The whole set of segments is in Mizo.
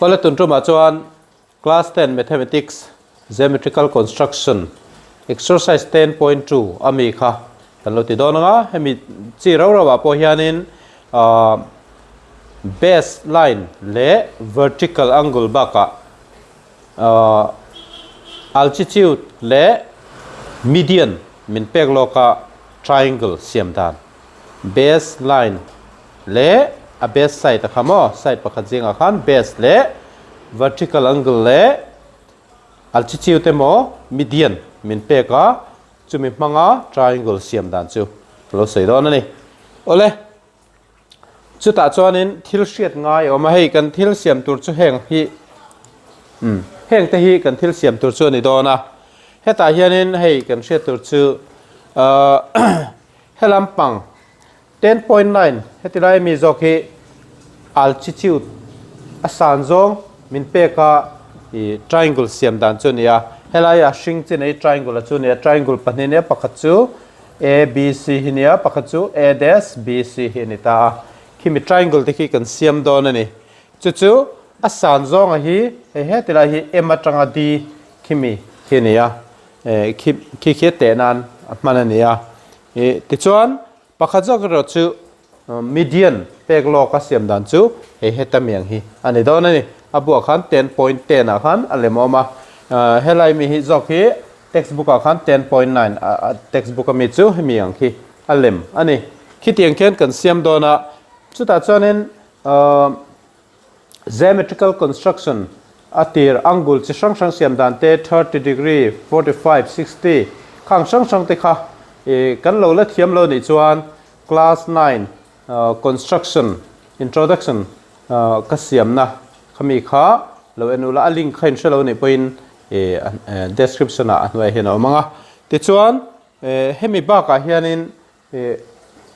Awle tun tumah chuan Class 10 Mathematics Geometrical Construction Exercise 10.2 a mi kha kan lo ti dawn ang a, hemi chi rau rau ah pawh hianin ahh base line leh vertical angle bakah ahh altitude leh median min pek lawk a triangle siam dan base line leh a base side a kha maw side pakhat zingah khan base leh vertical angle leh altitude emaw median min pek a chumi hmanga triangle siam dan chu ka lo sawi dawn a ni. Awle chutah chuanin thil hriat ngai a awm a hei kan thil siam tur chu heng hi umm heng te hi kan thil siam tur chu a ni dawn a hetah hianin hei kan hriat tur chu ahh helam pang 10.9 Heti lai mi zawk hi altitude a san zawng min pek a ih triangle siam dan chu a ni a, helai a hring chi nei triangle a chu a ni a, triangle pahnih nia pakhat chu A B C hi nia pakhat chu A dash B C hi a ni ta a, khimi triangle te khi kan siam dawn a ni. Chu chu a san zawnga hi hei heti lai hi M atanga D khimi khi a ni a, eh khi khi khi a teh nan a hman a ni a, ih tichuan Pakhat zawk erawh chu median pek lawk a siam dan chu hei heta miang hi a ni dawn a ni. A buah khan 10.10 ah khan a lem awm a, helai mi hi zawk hi textbook ah khan 10.9 a textbook ami chu hemi ang khi a lem a ni. Khitiang khian kan siam dawn a, chutah chuanin Geometrical construction a tir angle chi hrang hrang siam dan te 30 degree, 45, 60 khang hrang hrang te kha ih kan lo la thiam lo nih chuan class 9 construction introduction ka siamna khami kha lo en ula a link kha in hre lo nih pawhin ih description ah a hnuaiah hian a awm ang a. Tichuan hemi bakah hianin Ih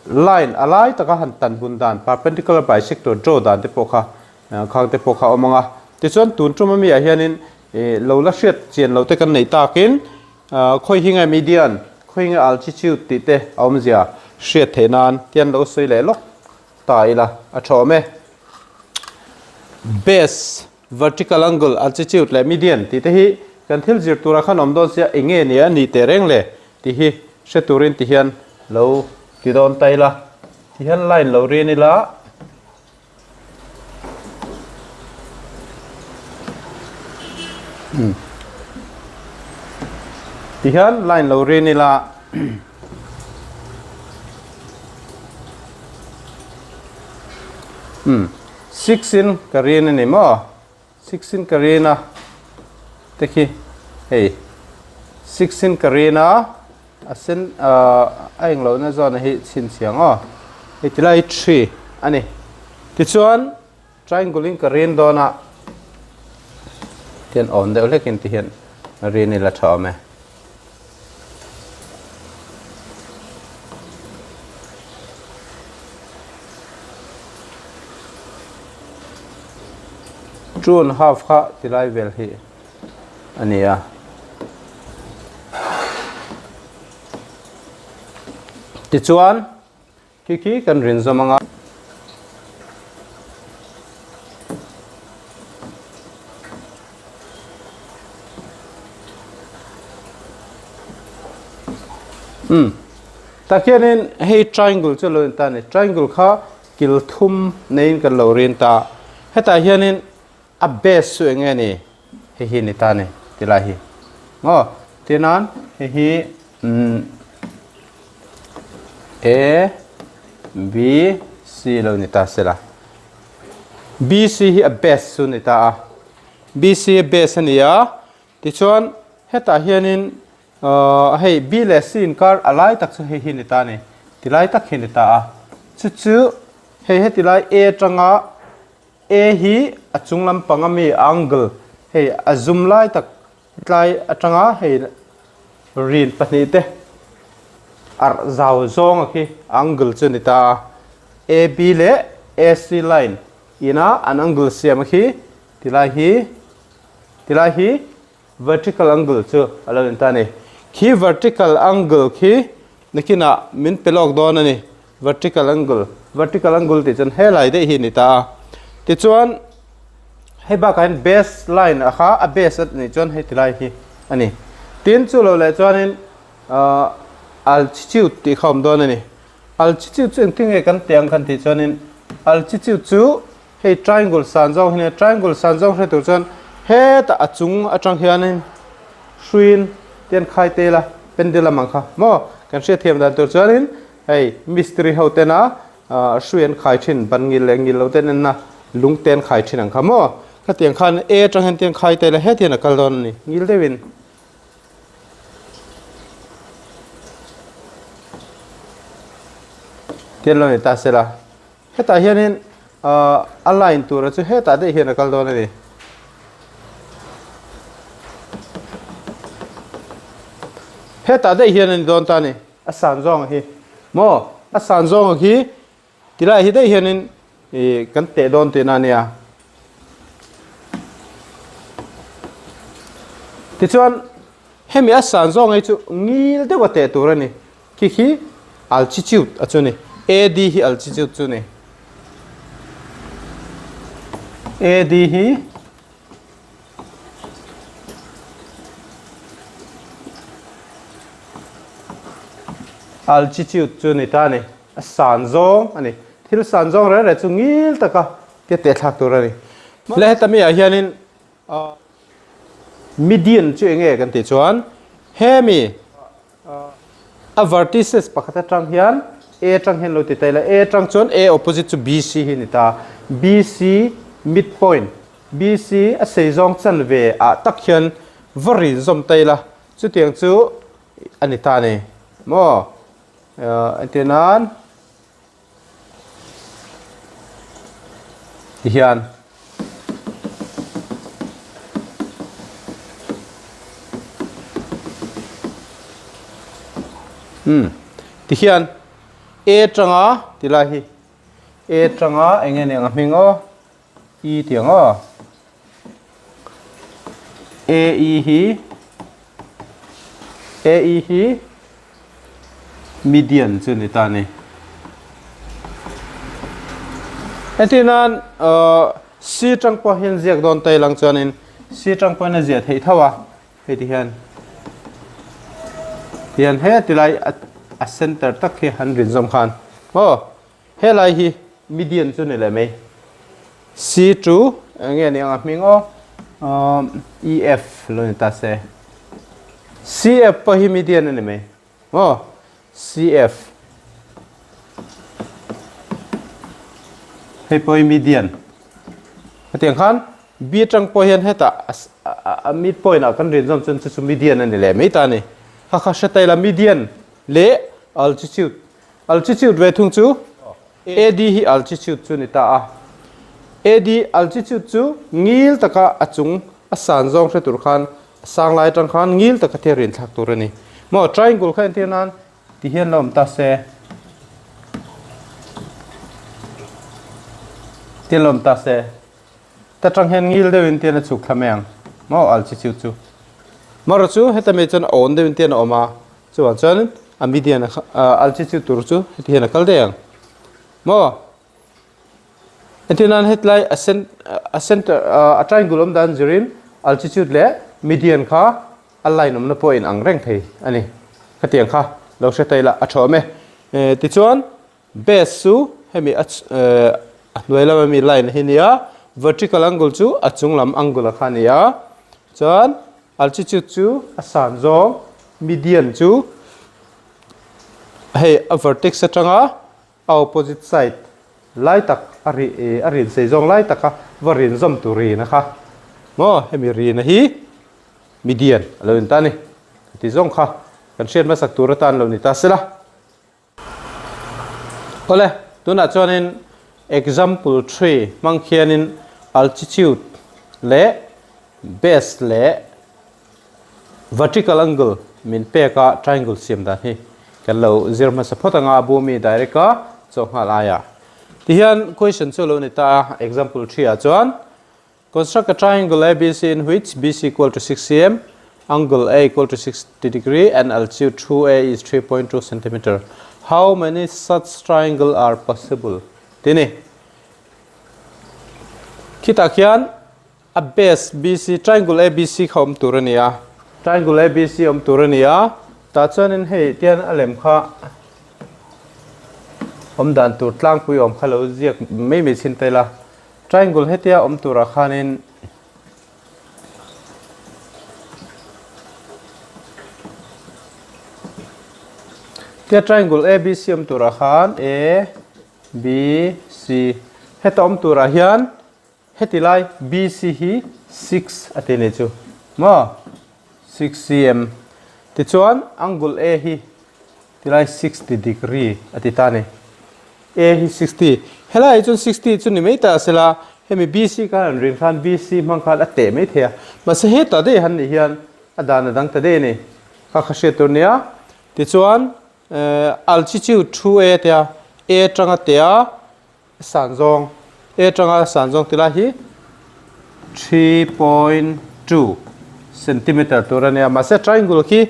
line a lai taka han tan hun dan perpendicular bisector draw dan te pawh kha khang te pawh kha a awm ang a. Tichuan tun tum ami ah hianin ih lo la hriat chian lo te kan neih takin khawi hi nge median khawi nge altitude tih te a awmzia hriat theih nan tian lo sawi leh lawk ta ila a tha awm e. Base Vertical angle, altitude leh median tih te hi kan thil zir turah khan awm dawn sia eng nge nia a nih teh reng le tih hi hre turin ti hian lo ti dawn ta ila ti hian line lo rin ila ti hian line lo rin ila umm. Six in ka rin a ni maw? Six in ka rin a te khi hei six in ka rin a a sen ahh a englo na zawn a hi chhinchhiang aw hei ti lai three a ni tichuan triangle in ka rin dawn a tian awn deuh hlek in ti hian rin ila tha awm e. Two and half kha ti lai vel hi a ni a. Tichuan khi khi kan rin zawm ang a. Umm tah khianin hei triangle chu a lo in ta a ni triangle kha kil thum neiin kan lo rin ta hetah hianin a base chu eng nge ni hei hi ni ta a ni ti lai hi maw tinan hei hi umm A B C lo ni ta sela B C hi a base chu ni ta a B C a base a ni a tichuan hetah hianin Ahh hei B leh C inkar a lai tak chu hei hi ni ta a ni, ti lai tak hi ni ta a. Chu chu hei heti lai A atanga A hi a chung lampang ami angle hei a zum lai tak tlai atanga hei rin pahnih te arh zau zawng a khi angle chu ni ta a. A B leh A C line ina an angle siam a khi ti lai hi ti lai hi Vertical angle chu a lo in ta a ni. Khi vertical angle khi nakinah min pe lawk dawn a ni. Vertical angle, vertical angle tih chuan helai daih hi a ni ta a. Tichuan Hei bakah hian base line a kha a base a nih chuan hei ti lai hi a ni. Tin chu lo leh chuanin ahh altitude tih kha a awm dawn a ni. Altitude chu engtin nge kan teh ang kan tih chuanin altitude chu hei triangle san zawng hi nia triangle san zawng hre tur chuan hetah a chung atang hianin hruiin te an khai tel a pendulum ang kha maw kan hriatthiam dan tur chuanin hei mistiri ho tena ahh hrui an khai thin ban ngil leh ngil lo te an enna lung te an khai thin ang kha maw khatiang khan a atang hian te an khai tel a heti hian a kal dawn a ni ngil deuhin. Tian lo ni ta sela hetah hianin ahh a line tura chu hetah daih hian a kal dawn a ni. Hetah daih hian a ni dawn ta a ni a san zawng hi maw a san zawng hi tilai hi daih hianin ih kan teh dawn tihna a nia. Tichuan hemi a san zawng hi chu ngil deuh a teh tur a ni. Khi khi altitude a chu ni. AD hi altitude chu ni. AD hi altitude chu ni ta a ni. A san zawng a ni. Thil san zawng reng reng chu ngil taka tia teh thlak tur a ni. Le heta mi ah hianin median chu eng nge kan tih chuan hemi a vertices pakhat atang hian A atang hian lo ti ta ila A atang chuan A opposite chu BC hi a ni ta. BC midpoint BC a sei zawng chanve ah tak hian va rin zawm ta ila chutiang chu a ni ta a ni maw. Entir nan ti hian umm ti hian A atanga ti lai hi A atanga eng nge nia ang a hming aw E tih ang aw AE hi AE hi median chu ni ta a ni. Entir nan C tang pawh hian ziak dawn ta ilang chuanin C tang pawhin a ziah theih tho a hei ti hian tihian he tilai a center tak hi han rin zawm khan aw Helai hi median chu ni leh mai. C chu eng nge ni ang a hming aw E F lo ni ta se. C F pawh hi median a ni mai maw C F hei pawh hi median. Hetiang khan B atang pawh hian hetah a midpoint ah kan rin zawm chuan chu chu median a ni leh mai ta a ni. Kha kha hre ta ila median leh altitude Altitude ve thung chu AD hi altitude chu ni ta a. AD altitude chu ngil taka a chung a san zawng hre tur khan a sang lai atang khan ngil taka thil rin thlak tur a ni. Maw triangle kha entir nan ti hian la awm ta se. Ti hian la awm ta se. Ta tang hian ngil deuhin tian a chhuk thla mai ang. Maw altitude chu. Marawh chu heta mi chuan a awn deuhin tian a awm a. Chuvang chuan a median altitude tur chu heti hian a kal daih ang. Maw? Entir nan hetlai a a center a triangle awm dan zirin altitude leh median kha a line awmna pawh a inang reng thei a ni. Khatiang kha lo hre ta ila a tha awm e. Tichuan Base chu hemi a a hnuai lama mi line hi nia vertical angle chu a chung lam angle a kha a ni a chuan altitude chu a san zawng median chu hei a vertex atanga a opposite side lai tak a ri a rin sei zawng lai taka va rin zawm tur rin a kha maw hemi rina hi median a lo in ta a ni ti zawng kha kan hriat hmasak tur atan lo ni ta sela. Awle, tunah chuanin example tree hmang khianin altitude leh base leh vertical angle min pek a triangle siam dan hi kan lo zir hmasa phawt anga a bu mi direct a chaw nghal aia. Tihian question chu a lo ni ta a example tree ah chuan Construct a triangle ABC in which BC equal to 6 cm, angle A equal to 60 degree and altitude 2A is 3.2 centimeter. How many such triangle are possible? Tih a ni. Khitah khian a base BC, triangle ABC kha awm tur a ni a. Triangle ABC awm tur a ni a, tah chuanin hei tian a lem kha awm dan tur tlangpui awm kha lo ziak mai mai chhin ta ila. Triangle hetia awm turah khanin Tia triangle ABC awm turah khan A, B, C heta awm turah hian heti lai BC hi 6 a ti ni chu maw 6 cm tichuan angle A hi tilai 60 degree a ti ta a ni. A hi 60 helai hi chuan 60 chu ni mai ta sela hemi BC khan an rin khan BC hmang khan a teh mai thei a mahse hetah daih han nih hian a dan a dang ta daih a ni kha kha hriat tur nia tichuan altitude thu A tia A atanga teh a San zawng, A atanga san zawng ti lai hi 3.2 centimeter tur a nia. Mahse triangle khi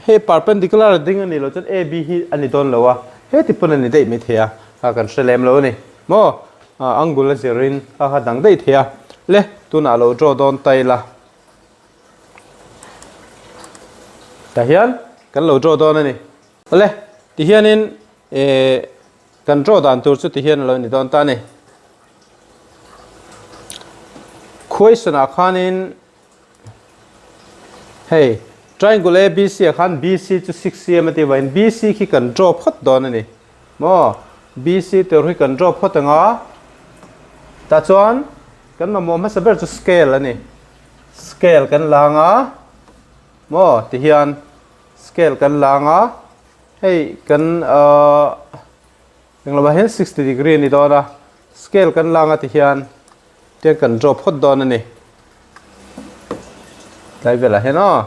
hei perpendicular a ding a nih loh chuan AB hi a ni dawn lo a, heti pawn a ni daih mai thei a, kha kan hre lem lo a ni. Maw? Angle a zirin kha kha dang daih thei a. Le, tunah lo draw dawn ta ila. Tah hian kan lo draw dawn a ni. Awle, tihianin Kan draw dan tur chu ti hian a lo ni dawn ta a ni. Question ah khanin hei triangle ABC ah khan BC chu 6 cm a tih vangin BC khi kan draw phawt dawn a ni. Maw? BC tur hi kan draw phawt anga tah chuan kan mamawh hmasa ber chu scale a ni. Scale kan la anga maw ti hian scale kan la anga Hei kan ahh englo ah hian 60 degree a ni dawn a, scale kan lang a ti hian tiang kan draw phawt dawn a ni. Tlai velah hian aw.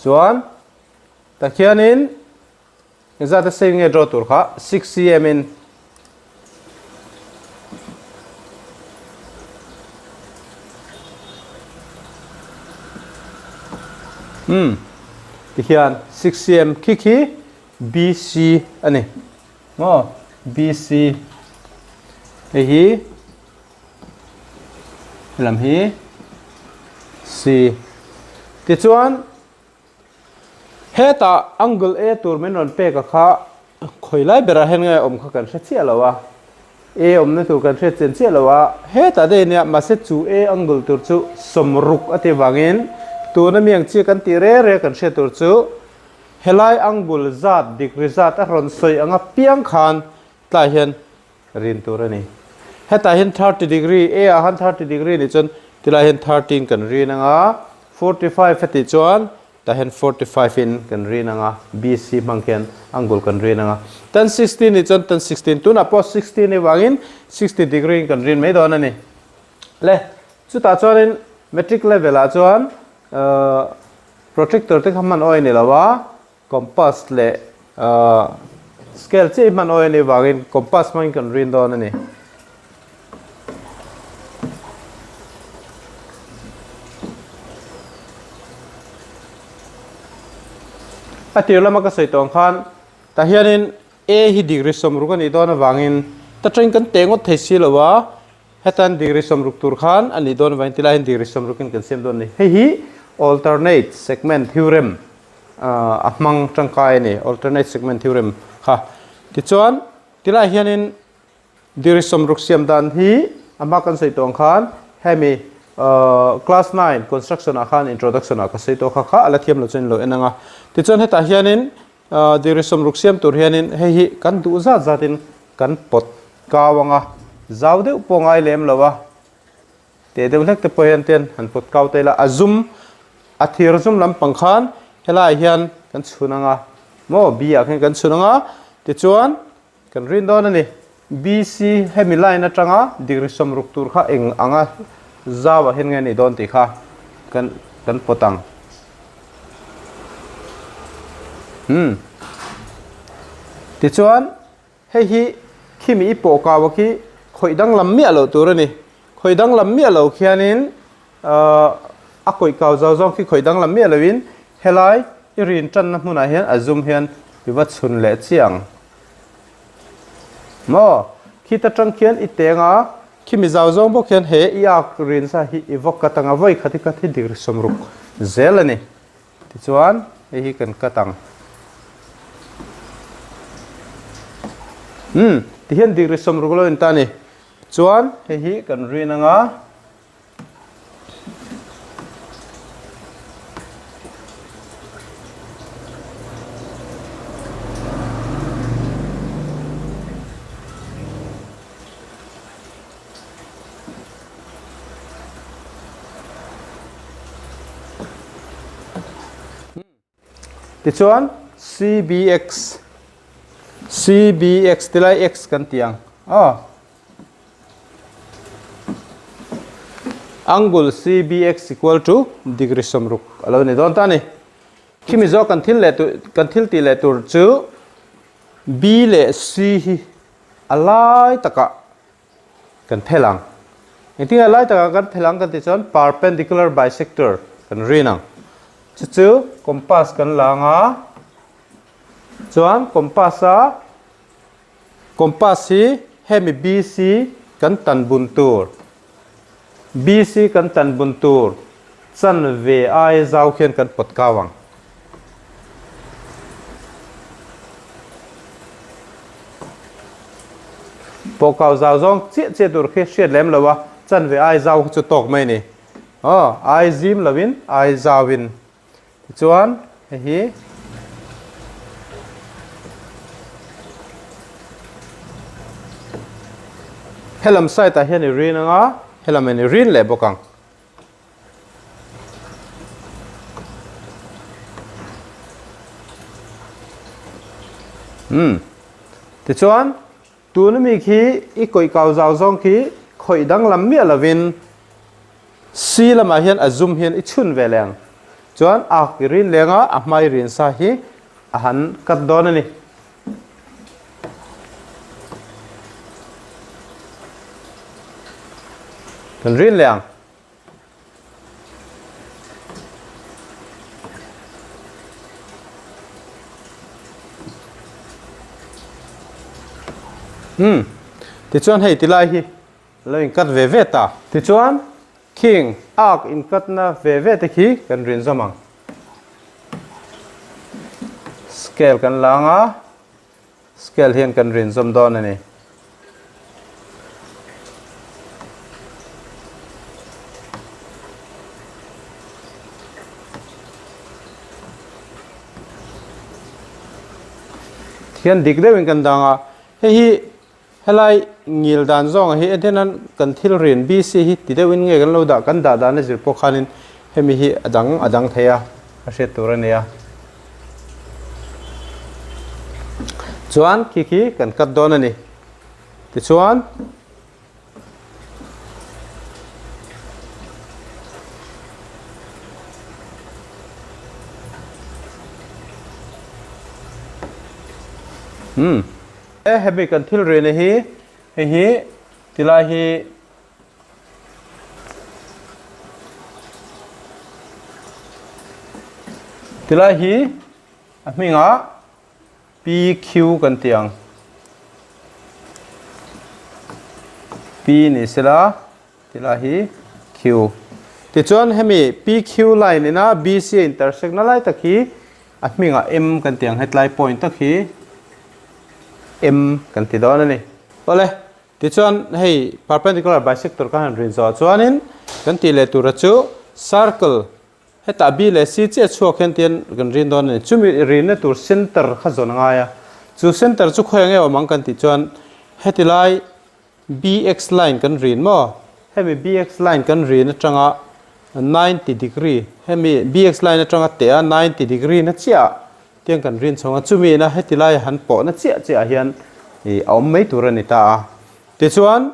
Chuan tah khianin engzat a sei nge draw tur kha 6 cm in Umm tihian 6 cm khi khi BC a ni maw BC hei hi helam hi C tichuan Hetah angle A tur min rawn pek a kha khawi lai berah hian nge awm kha kan hre chiah lo a, A awmna tur kan hriat chian chiah lo a, hetah daih nia mahse chu A angle tur chu sawmruk a tih vangin tuna mi ang chi kan tih re re kan hriat tur chu helai angle zat degree zat a rawn sawi anga piang khan tlai hian rin tur a ni. Hetah hian 30 degree, A ah khan 30 degree nih chuan tilai hian 30 in kan rin ang a, 45 a tih chuan tah hian 45 in kan rin ang a, BC hmang khian angle kan rin ang a. Tan 60 nih chuan tan 60, tunah pawh 60 nih vangin 60 degree in kan rin mai dawn a ni. Le, chutah chuanin matric level ah chuan protractor te kha hman awi a ni lo a, Compass leh scale chiah hi hman awi a nih vangin compass hmangin kan rin dawn a ni. A tir lama ka sawi tawh ang khan tah hianin A hi degree 60 a nih dawn avangin ta tangin kan teh ngawt thei si lo a, Hetan degree 60 tur khan a nih dawn avangin tilai hian degree 60 in kan siam dawn a ni. Hei hi alternate segment theorem a hmang tangkai a ni, alternate segment theorem kha. Tichuan tilai hianin degree 60 siam dan hi a hma kan sawi tawh ang khan hemi class 9 construction ah khan introduction ah ka sawi tawh kha kha a la thiam lo chuan in lo en ang a. Tichuan hetah hianin Degree 60 siam tur hianin hei hi kan duh zat zatin kan pawt kau ang a, zau deuh pawh ngai lem lo a, teh deuh hlek te pawh hian ten han pawt kau ta ila, a zum, a thir zum lampang khan helaiah hian kan chhun ang a, maw B ah khian kan chhun ang a, tichuan kan rin dawn a ni. BC hemi line atanga degree 60 tur kha eng anga zau ah hian nge a nih dawn tih kha kan kan pawt ang. Hmm. Tichuan hei hi khimi i pawh kau a khi khawih danglam miah loh tur a ni. Khawih danglam miah lo khianin a kawih kau zau zawng khi khawih danglam miah loin helai i rin tanna hmunah hian a zum hian i va chhun leh chiah ang. Maw? Khita tang khian i teng a, Khimi zau zawng bawk hian he i arc rin sa hi i va cut ang a, vawi khat i cut hi degree 60 zel a ni. Tichuan hei hi kan cut ang. Umm tihian degree 60 lo in ta a ni. Chuan hei hi kan rin ang a. Tichuan CBX CBX tilai X kan ti ang aw. Angle CBX equal to degree 60 a lo ni dawn ta a ni. Khimi zawk kan thil leh tur kan thil tih leh tur chu B leh C hi a lai takah kan phel ang. Engtin nge lai takah kan phel ang kan tih chuan perpendicular bisector kan rin ang. Chu chu compass kan la ang a, chuan compass a compass hi hemi BC kan tan bun tur BC kan tan bun tur chanve ai zau khian kan pawt kau ang. Pawh kau zau zawng chiah chiah tur khi hriat lem lo a, chanve ai zau khi chu tawk mai a ni. Aw, ai zim lo in, ai zau in. Tichuan, hei hi helam side ah hian i rin ang a, helam in i rin leh bawk ang. Umm. Tichuan, tuna mi khi i kawih kau zau zawng khi khawih danglam miah lovin C lamah hian a zum hian i chhun ve leng. Chuan ak i rin leng a, a hmai rin sa hi a han cut dawn a ni. Kan rin leh ang. Umm. Tichuan hei tilai hi lo in cut ve ve ta. Tichuan khing arc in cut na ve ve te khi kan rin zawm ang. Scale kan la ang a. Scale hian kan rin zawm dawn a ni. Thian dik deuhin kan dang a, hei hi helai ngil dan zawnga hi entir nan kan thil rin BC hi ti deuhin nge kan lo dah kan dah dan a zir pawh khanin hemi hi a dang a dang thei a a hriat tur a ni a. Chuan khi khi kan cut dawn a ni. Tichuan Umm e hemi kan thil rina hi hei hi tilai hi Tilai hi a hmingah PQ kan ti ang. P ni sela tilai hi Q. Tichuan hemi PQ line ina BC a intersect na lai tak hi a hmingah M kan ti ang. Hetlai point tak hi M kan ti dawn a ni. Awle. Tichuan hei perpendicular bisector kan han rin zawh chuanin kan tih leh tura chu circle hetah B leh C chiah chhuak hian tian kan rin dawn a ni. Chumi rinna tur center kha zawn a ngai a, chu center chu khawi ang em awm ang kan tih chuan heti lai BX line kan rin maw? Hemi BX line kan rin atanga 90 degree hemi BX line atanga teh a 90 degree na chiah Tiang kan rin chhawng a, chumi ina heti laia han pawhna chiah chiah hian ih a awm mai tur a ni ta a. Tichuan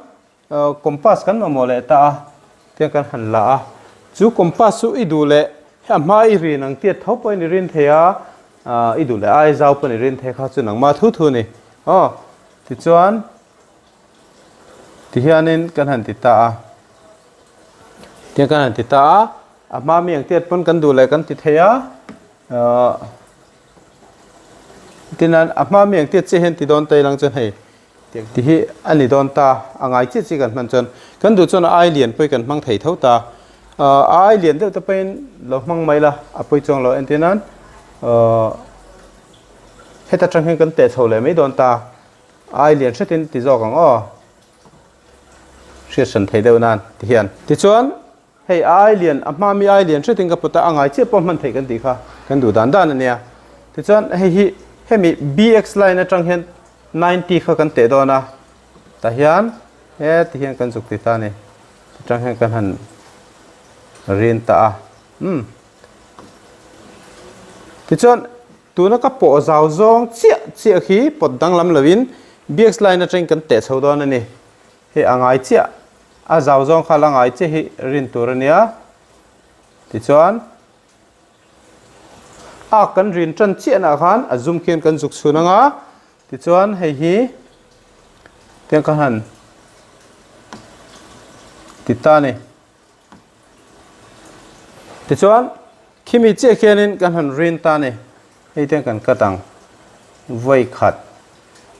compass kan mamawh leh ta a, tiang kan han la a. Chu compass chu i duh leh a hma i rin ang tiat tho pawhin i rin thei a, i duh leh ai zau pawhin i rin thei kha chu nangmah thu thu a ni. Aw, tichuan tihianin kan han ti ta a, tiang kan han ti ta a, a hma mi ang tiat pawn kan duh leh kan ti thei a. Tinan a hma mi ang tiat chiah hian ti dawn ta ilang chuan hei Ti hi a ni dawn ta, a ngai chiah chiah kan hman chuan kan duh chuan a ai lian pawh kan hmang thei tho ta. A ai lian deuh te pawhin lo hmang mai la, a pawi chuang lo entir nan heta tang hian kan teh chho leh mai dawn ta. A ai lian hretin ti zawk ang aw. Hriat hran thei deuh nan ti hian. Tichuan Hei ai lian, a hma mi ai lian hretin ka pawt a, a ngai chiah pawh hman theih kan tih kha kan duh dan dan a nia. Tichuan hei hi hemi BX line atang hian 90 kha kan teh dawn a, tah hian heti hian kan zuk ti ta a ni. Atang hian kan han rin ta a, umm. Tichuan tuna ka pawh zau zawng chiah chiah khi pawt danglam lovin BX line atangin kan teh chho dawn a ni. Hei a ngai chiah, a zau zawng kha la ngai chiah hi rin tur a nia. Tichuan, a kan rin tan chiahnaah khan a zum khian kan zuk chhun anga, tichuan hei hi tiang ka han ti ta a ni. Tichuan, khimi chiah khianin kan han rin ta a ni. Hei te kan cut ang. Vawi khat.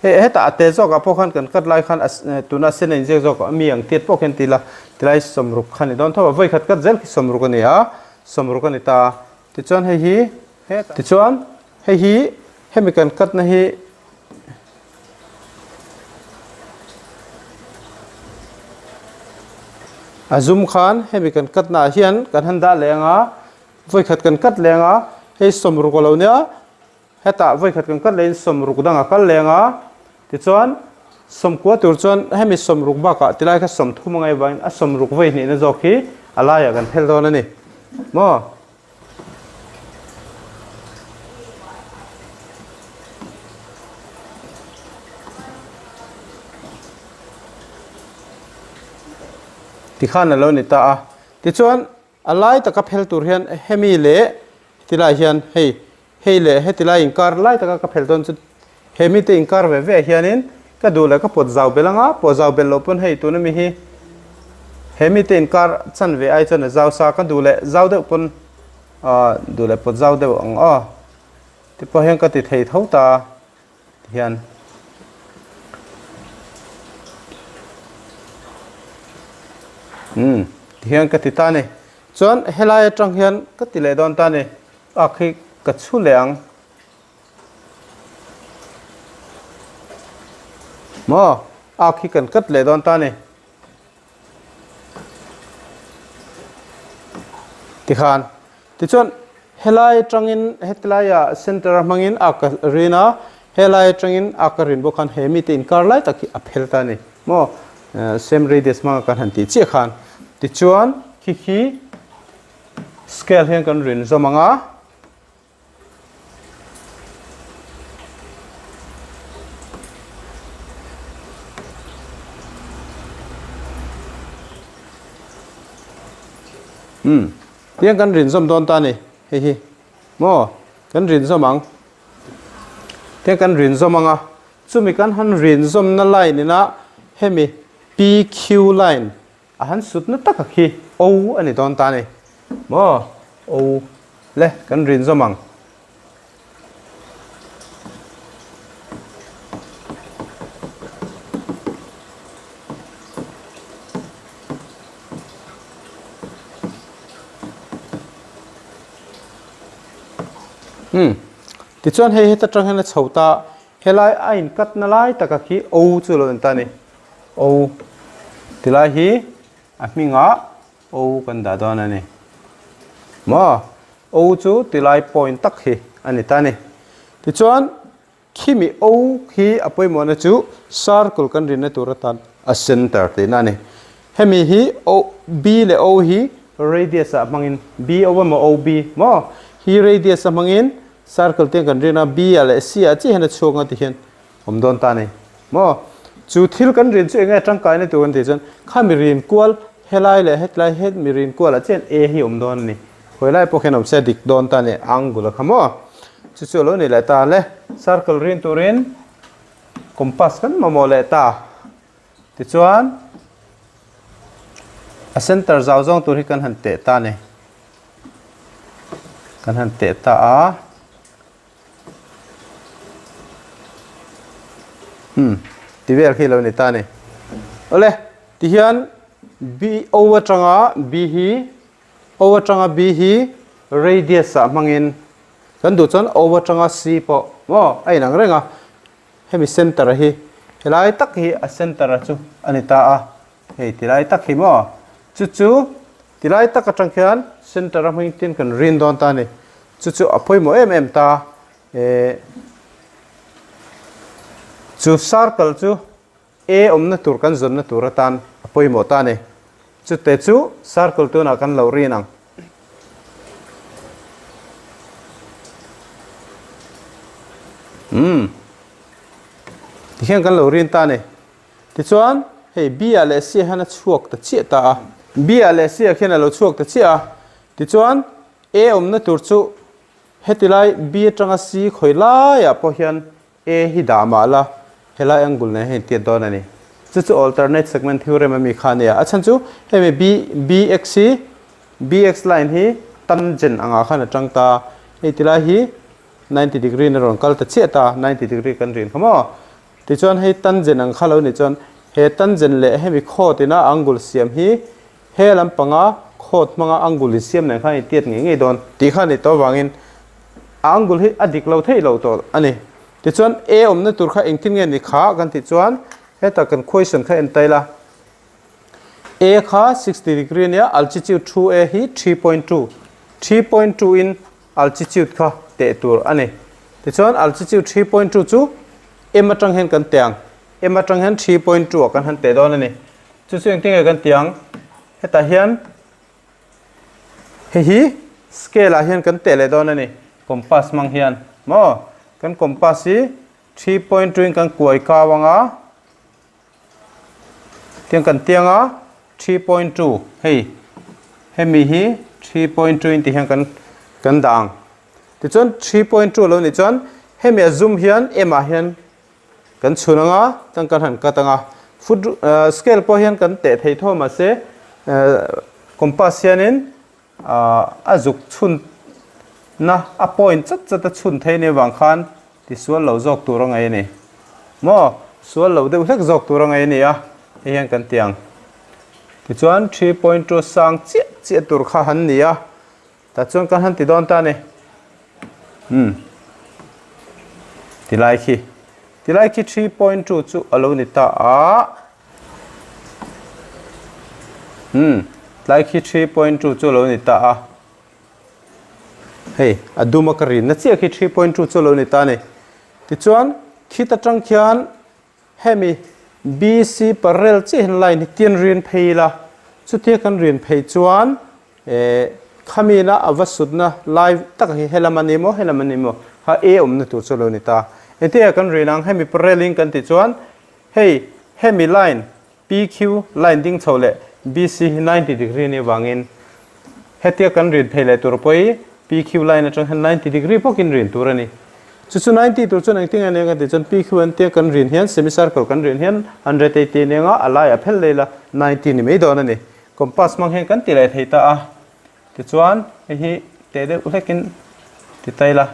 Hei hetah a te zawkah pawh khan kan cut lai khan tuna a sen a inziak zawk a mi ang tiat pawh khian ti ila tilai sawmruk kha ni dawn tho a. Vawi khat cut zel khi sawmruk a ni a, sawmruk a ni ta. Tichuan hei hi tichuan hei hi hemi kan cut na hi A zum khan hemi kan cut na ah hian kan han dah leh ang a, vawikhat kan cut leh ang a, hei sawmruk a lo nia, hetah vawikhat kan cut leh in sawmruk dang a kal leh ang a, tichuan sawmkua tur chuan hemi sawmruk bakah tilai kha sawmthum a ngaih vangin a sawmruk vawi hnihna zawk hi a laiah kan phel dawn a ni maw. Tikhan a lo ni ta a. Tichuan a lai taka phel tur hian hemi leh hetilai hian hei hei leh hetilai inkar lai taka ka phel dawn chu He mite inkar ve ve ah hianin ka duh leh ka pawt zau belh anga, pawt zau belh loh pawn hei tuna mi hi he mite inkar chan ve ai chuan a zau sa, ka duh leh zau deuh pawn aah duh leh pawt zau deuh ang aw ti pawh hian ka ti thei tho ta ti hian. Umm ti hian ka ti ta a ni. Chuan helai atang hian ka ti leh dawn ta a ni, ak hi ka chhu leh ang. Maw ak hi kan cut leh dawn ta a ni. Tikhan tichuan helai atangin hetlaiah center a hmangin ak a rin a, helai atangin ak a rin bawk khan he mite inkar lai tak hi a phel ta a ni. Maw same radius hmanga kan han tih chiah khan tichuan khi khi scale hian kan rin zawm ang a. Umm tiang kan rin zawm dawn ta a ni hei hi maw kan rin zawm ang tiang kan rin zawm ang a chumi kan han rin zawmna line ina hemi PQ line A han sutna taka khi O a ni dawn ta a ni. Maw? O le, kan rin zawm ang. Umm, tichuan hei heta tang hian a chho ta, helai a inkatna lai taka khi O chu a lo ni ta a ni. O tilai hi a hmingah O kan dah dawn a ni. Maw? O chu tilai point tak hi a ni ta a ni. Tichuan khimi O khi a pawimawhna chu circle kan rinna tur atan a center tihna a ni. Hemi hi O, B leh O hi radius ah hmangin B O emaw OB maw? Hi radius a hmangin circle te kan rin a, B ah leh C ah chiah hian a chhuak ang a ti hian Awm dawn ta a ni maw? Chu thil kan rin chu enge tangkaina tur kan tih chuan kha mi rin kual helai leh hetlai het mi rin kualah chian A hi awm dawn a ni. Khawi lai pawh khian awm se a dik dawn ta a ni angle a kha maw? Chu chu a lo ni leh ta le. Circle rin turin compass kan mamawh leh ta. Tichuan a center zau zawng tur hi kan han teh ta a ni. Kan han teh ta a. Umm. Ti vel khi lo ni ta ni. Awle, tihian B O atanga B hi O atanga B hi radius ah hmangin kan duh chuan O atanga C pawh maw a inang reng a. Hemi center hi helai tak hi a center chu a ni ta a. Hei tilai tak hi maw chu chu tilai tak atang khian center a hming tin kan rin dawn ta a ni. Chu chu a pawimawh em em ta. Eh, chu circle chu A awmna tur kan zawnna tur atan a pawimawh ta a ni. Chute chu circle tunah kan lo rin ang. Umm, tikhian kan lo rin ta a ni. Tichuan, hei B ah leh C ah hian a chhuak ta chiah ta a. B ah leh C ah khian a lo chhuak ta chiah a. Tichuan, A awmna tur chu Heti lai B atanga C khawi laiah pawh hian A hi dah mah la, helai angle nen hian intiat dawn a ni. Chu chu alternate segment theorem ami kha a nia. A chhan chu hemi B, BX hi, BX line hi tangent angah khan a tang ta a. Hei ti lai hi 90 degree in a rawn kal ta chiah ta, 90 degree kan rin kha maw. Tichuan hei tangent ang kha lo nih chuan he tangent leh hemi khawt ina angle siam hi He lampanga khawt hmanga angul insiam nen khan intiat ngei ngei dawn tih kha a nih tawh avangin a angul hi a dik lo theih lo tawh a ni. Tichuan A awmna tur kha engtin nge ni kha kan tih chuan hetah kan question kha en ta ila. A kha 60 degree a nia, altitude 2A hi 3.2, 3.2 in altitude kha teh tur a ni. Tichuan altitude 3.2 chu M atang hian kan teh ang. M atang hian 3.2 ah kan han teh dawn a ni. Chu chu engtin nge kan ti ang? Hetah hian hei hi scale ah hian kan teh leh dawn a ni. Compass hmang hian maw? Kan compass hi 3.2 in kan kuai kau ang a, tiang kan tiang a 3.2 hei hemi hi 3.2 in ti hian kan kan dah ang. Tichuan 3.2 lo nih chuan hemi a zoom hian M ah hian Kan chhun anga chuan kan han cut anga foot scale pawh hian kan teh thei tho mahse compass hianin a zuk chhun na a point chat chat a chhun thei nia vang khan tisual lo zawk tur a ngaih a ni maw sual lo deuh hlek zawk tur a ngaih a ni a hei hian kan ti ang tichuan 3.2 sang chiah chiah tur kha han ni a. Tah chuan kan han ti dawn ta a ni. Umm. Tilai khi. Tilai khi 3.2 chu a lo ni ta a. Umm. Tlai khi 3.2 chu a lo ni ta a. Hei, a dum a ka rin na chiah khi 3.2 chu a lo ni ta a ni. Tichuan, khit atang khian Hemi BC parallel chiah hian line hi tian rin phei ila, chutia kan rin phei chuan eh khamina a va sutna lai tak hi helam a ni maw helam a ni maw kha A awmna tur chu a lo ni ta. Engtikah kan rin ang hemi parallel in kan tih chuan hei hemi line PQ line ding chho leh BC hi 90 degree a nih avangin hetia kan rin phei leh tur pawh hi PQ line atang hian 90 degree bawkin rin tur a ni. Chu chu 90 tur chuan engtin nge nia kan tih chuan PQ an tia kan rin hian semicircle kan rin hian 180 a nia nga a laiah phel leh ila 90 ni mai dawn a ni. Compass hmang hian kan ti leh thei ta a. Tichuan hei hi teh deuh hlekin ti ta ila.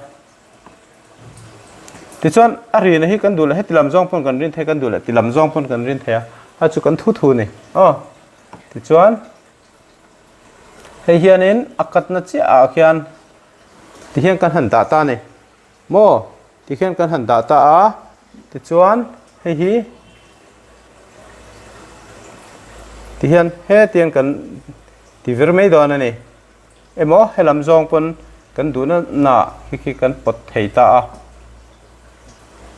Tichuan a rina hi kan duh leh heti lam zawng pawn kan rin thei kan duh leh ti lam zawng pawn kan rin thei a a chu kan thu thu a ni aw. Tichuan hei hianin a katna chiah ah khian tihian kan han dah ta a ni maw tikhian kan han dah ta a tichuan hei hi tihian hetiang kan ti vir mai dawn a ni. Emaw helam zawng pawn kan duhna na khi khi kan pawt thei ta a,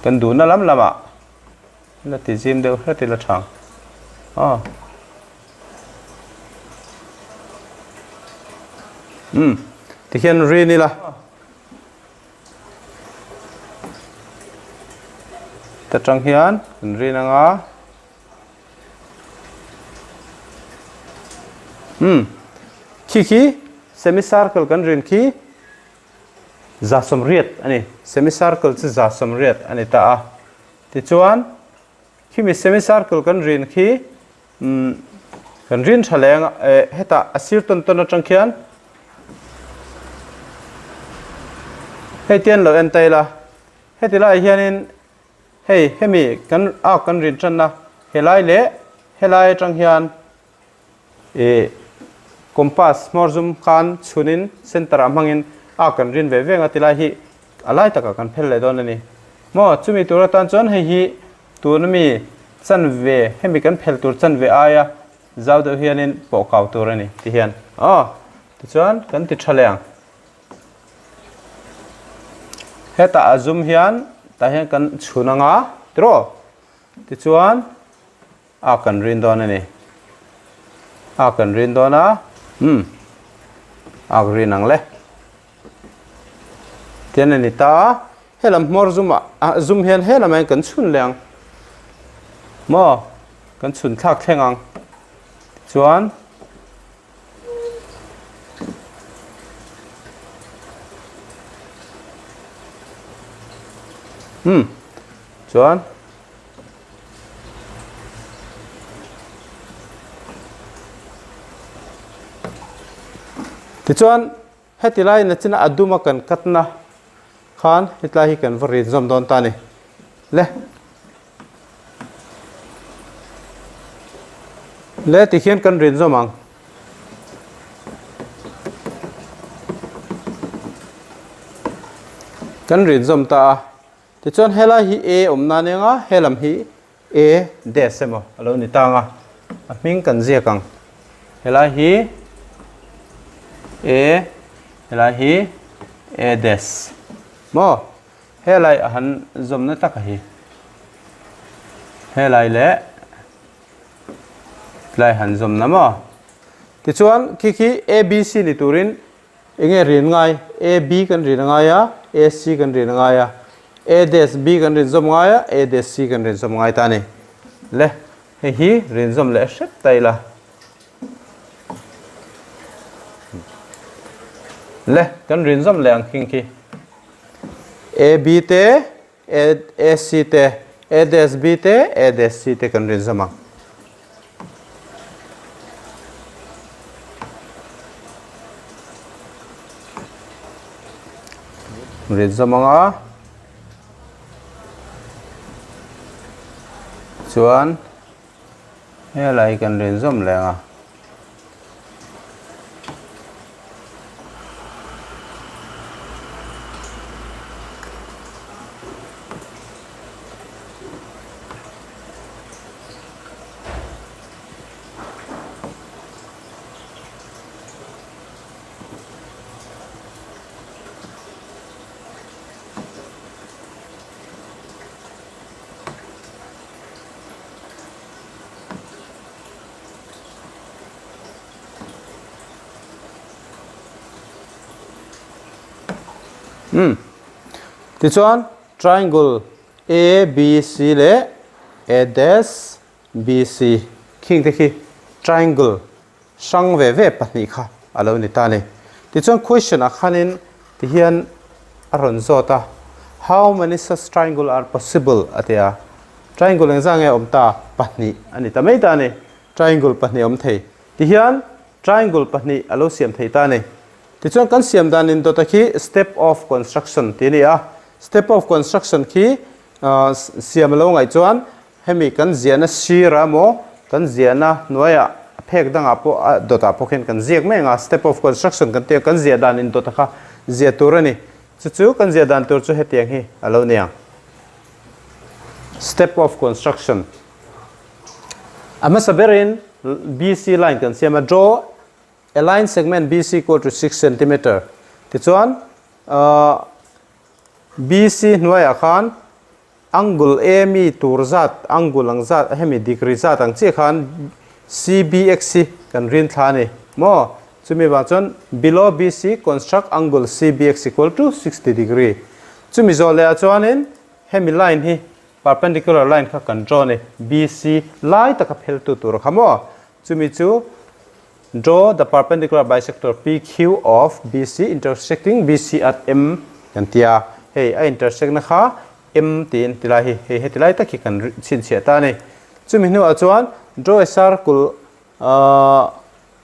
kan duhna lam lamah la ti zim deuh hret ila tha ang aw. Umm tikhian rin ila. Ta tang hian kan rin anga. Umm khi khi semicircle kan rin khi za sawmriat a ni. Semicircle chu za sawmriat a ni ta a. Tichuan khimi semicircle kan rin khi umm kan rin tha leng a eh hetah a sir tawn tawn atang khian hei te an lo en ta ila. Heti laiah hianin. Hei hemi kan arc kan rin tanna helai leh helai atang hian ih compass hmawr zum khan chhunin center ah hmangin arc kan rin ve ve ang a tilai hi a lai takah kan phel leh dawn a ni. Maw chumi tur atan chuan hei hi tuna mi chanve hemi kan phel tur chanve aia zau deuh hianin pawh kau tur a ni ti hian aw tichuan kan ti tha leh ang. Hetah a zum hian tah hian kan chhun anga tiraw tichuan a kan rin dawn a ni a kan rin dawn a umm a rin ang le tian a ni ta a helam hmawr zum ah zum hian helam ah hian kan chhun leh ang maw kan chhun thlak thleng ang tichuan. Umm chuan tichuan heti lai nachina a duma kan katna khan hetlai hi kan va rin zawm dawn ta a ni le. Le tikhian kan rin zawm ang. Kan rin zawm ta a. Tichuan helai hi A awm nan eng a, helam hi A dash emaw a lo ni tang a. A hming kan ziak ang. Helai hi A, helai hi A dash. Maw? Helai a han zawmna tak a hi. Helai leh tlai han zawmna maw? Tichuan khi khi ABC ni turin enge rin ngai? AB kan rin a ngai a, AC kan rin a ngai a, A dash B kan rin zawm ngai a, A dash C kan rin zawm ngai ta a ni. Le, hei hi rin zawm leh hrep ta ila. Le, kan rin zawm leh ang khing khi. AB te, AC te, A dash B te, A dash C te kan rin zawm ang. Rin zawm ang a. Chuan Helai kan rin zawm leh ang a. Umm. Tichuan triangle ABC leh A dash BC khing te khi triangle hrang ve ve pahnih kha a lo ni ta a ni. Tichuan question ah khanin tihian a rawn zawt a, How many such triangle are possible? a ti a. Triangle engzah nge awm ta? Pahnih a ni ta mai ta a ni. Triangle pahnih a awm thei. Tihian triangle pahnih a lo siam thei ta a ni. Tichuan kan siam dan in dawta khi step of construction tih a ni a. Step of construction khi siam a lo ngaih chuan Hemi kan ziahna sirah emaw kan ziahna hnuaiah a phek dangah pawh a dawtah pawh khian kan ziak mai ang a, step of construction kan tih a, kan ziah dan in dawta kha ziah tur a ni. Chu chu kan ziah dan tur chu hetiang hi a lo ni ang. Step of construction A hmasa berin BC line kan siam a, draw a line segment BC equal to 6 centimeter tichuan BC hnuaiah khan Angle A mi tur zat, angle ang zat, hemi degree zat ang chiah khan CBX hi kan rin thla a ni maw? Chumi vang chuan below BC construct angle CBX equal to 60 degree. Chumi zawh leh ah chuanin hemi line hi perpendicular line kha kan draw a ni, BC lai taka phel tu tur kha maw? Chumi chu Draw the perpendicular bisector PQ of BC intersecting BC at M kan ti a, hei a intersect na kha M tiin ti lai hi, hei heti lai tak hi kan chhinchhiah ta a ni. Chumi hnuah chuan draw a circle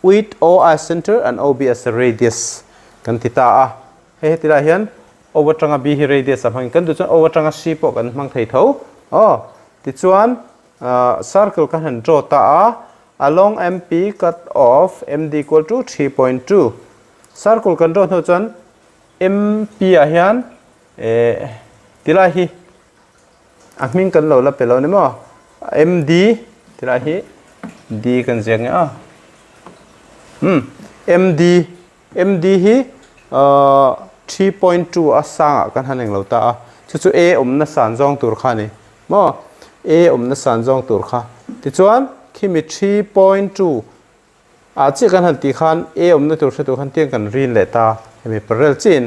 with O as center and OB as a radius kan ti ta a, hei heti lai hian O atanga B hi radius a hmangin kan duh chuan O atanga C pawh kan hmang thei tho. Aw, tichuan circle kan han draw ta a, along MP cut off MD equal to 3.2. Circle kan draw hnu chuan MP ah hian eh tilai hi a hming kan lo la pe lo ni maw? MD tilai hi D kan ziak nge a. Um MD MD hi 3.2 a sangah kan han englo ta a, chu chu A awmna san zawng tur kha a ni maw? A awmna san zawng tur kha. Tichuan khimi 3.2 ah chiah kan han tih khan A awmna tur hre tur khan tiang kan rin leh ta hemi parallel chiin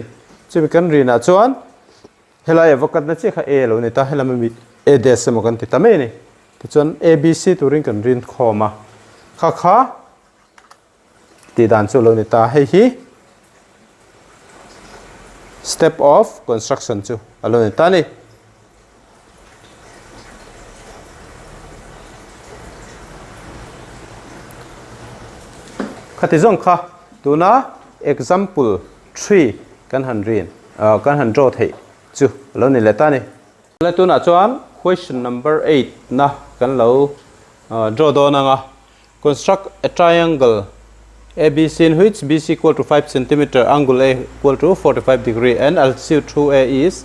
chumi kan rinah chuan helai a va katna chiah kha A lo ni ta, helam ami A dash emaw kan ti ta mai a ni. Tichuan ABC turin kan rin khawm a, kha kha Tih dan chu lo ni ta. Hei hi step of construction chu a lo ni ta a ni. Khati zawng kha tuna example tree kan han rin kan han draw theih chu a lo ni leh ta a ni. Tlai tunah chuan question number 8 na kan lo draw dawn ang a. Construct a triangle ABC in which BC equal to 5 centimeter, angle A equal to 45 degree and altitude through A is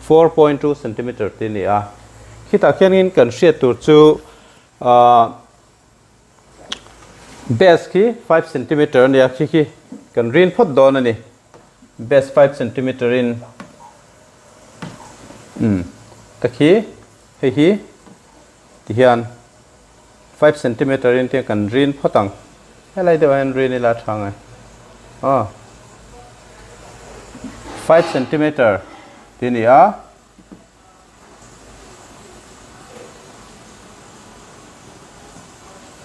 4.2 centimeter tih a ni a. Khitah khianin kan hriat tur chu base khi 5 centimeter a ni a, khi khi kan rin phawt dawn a ni. Base 5 centimeter in umm ta khi hei hi tihian 5 centimeter in tiang kan rin phawt ang. Helai deuh ah hian rin ila a tha ngai. Aw. 5 centimeter tih a ni a.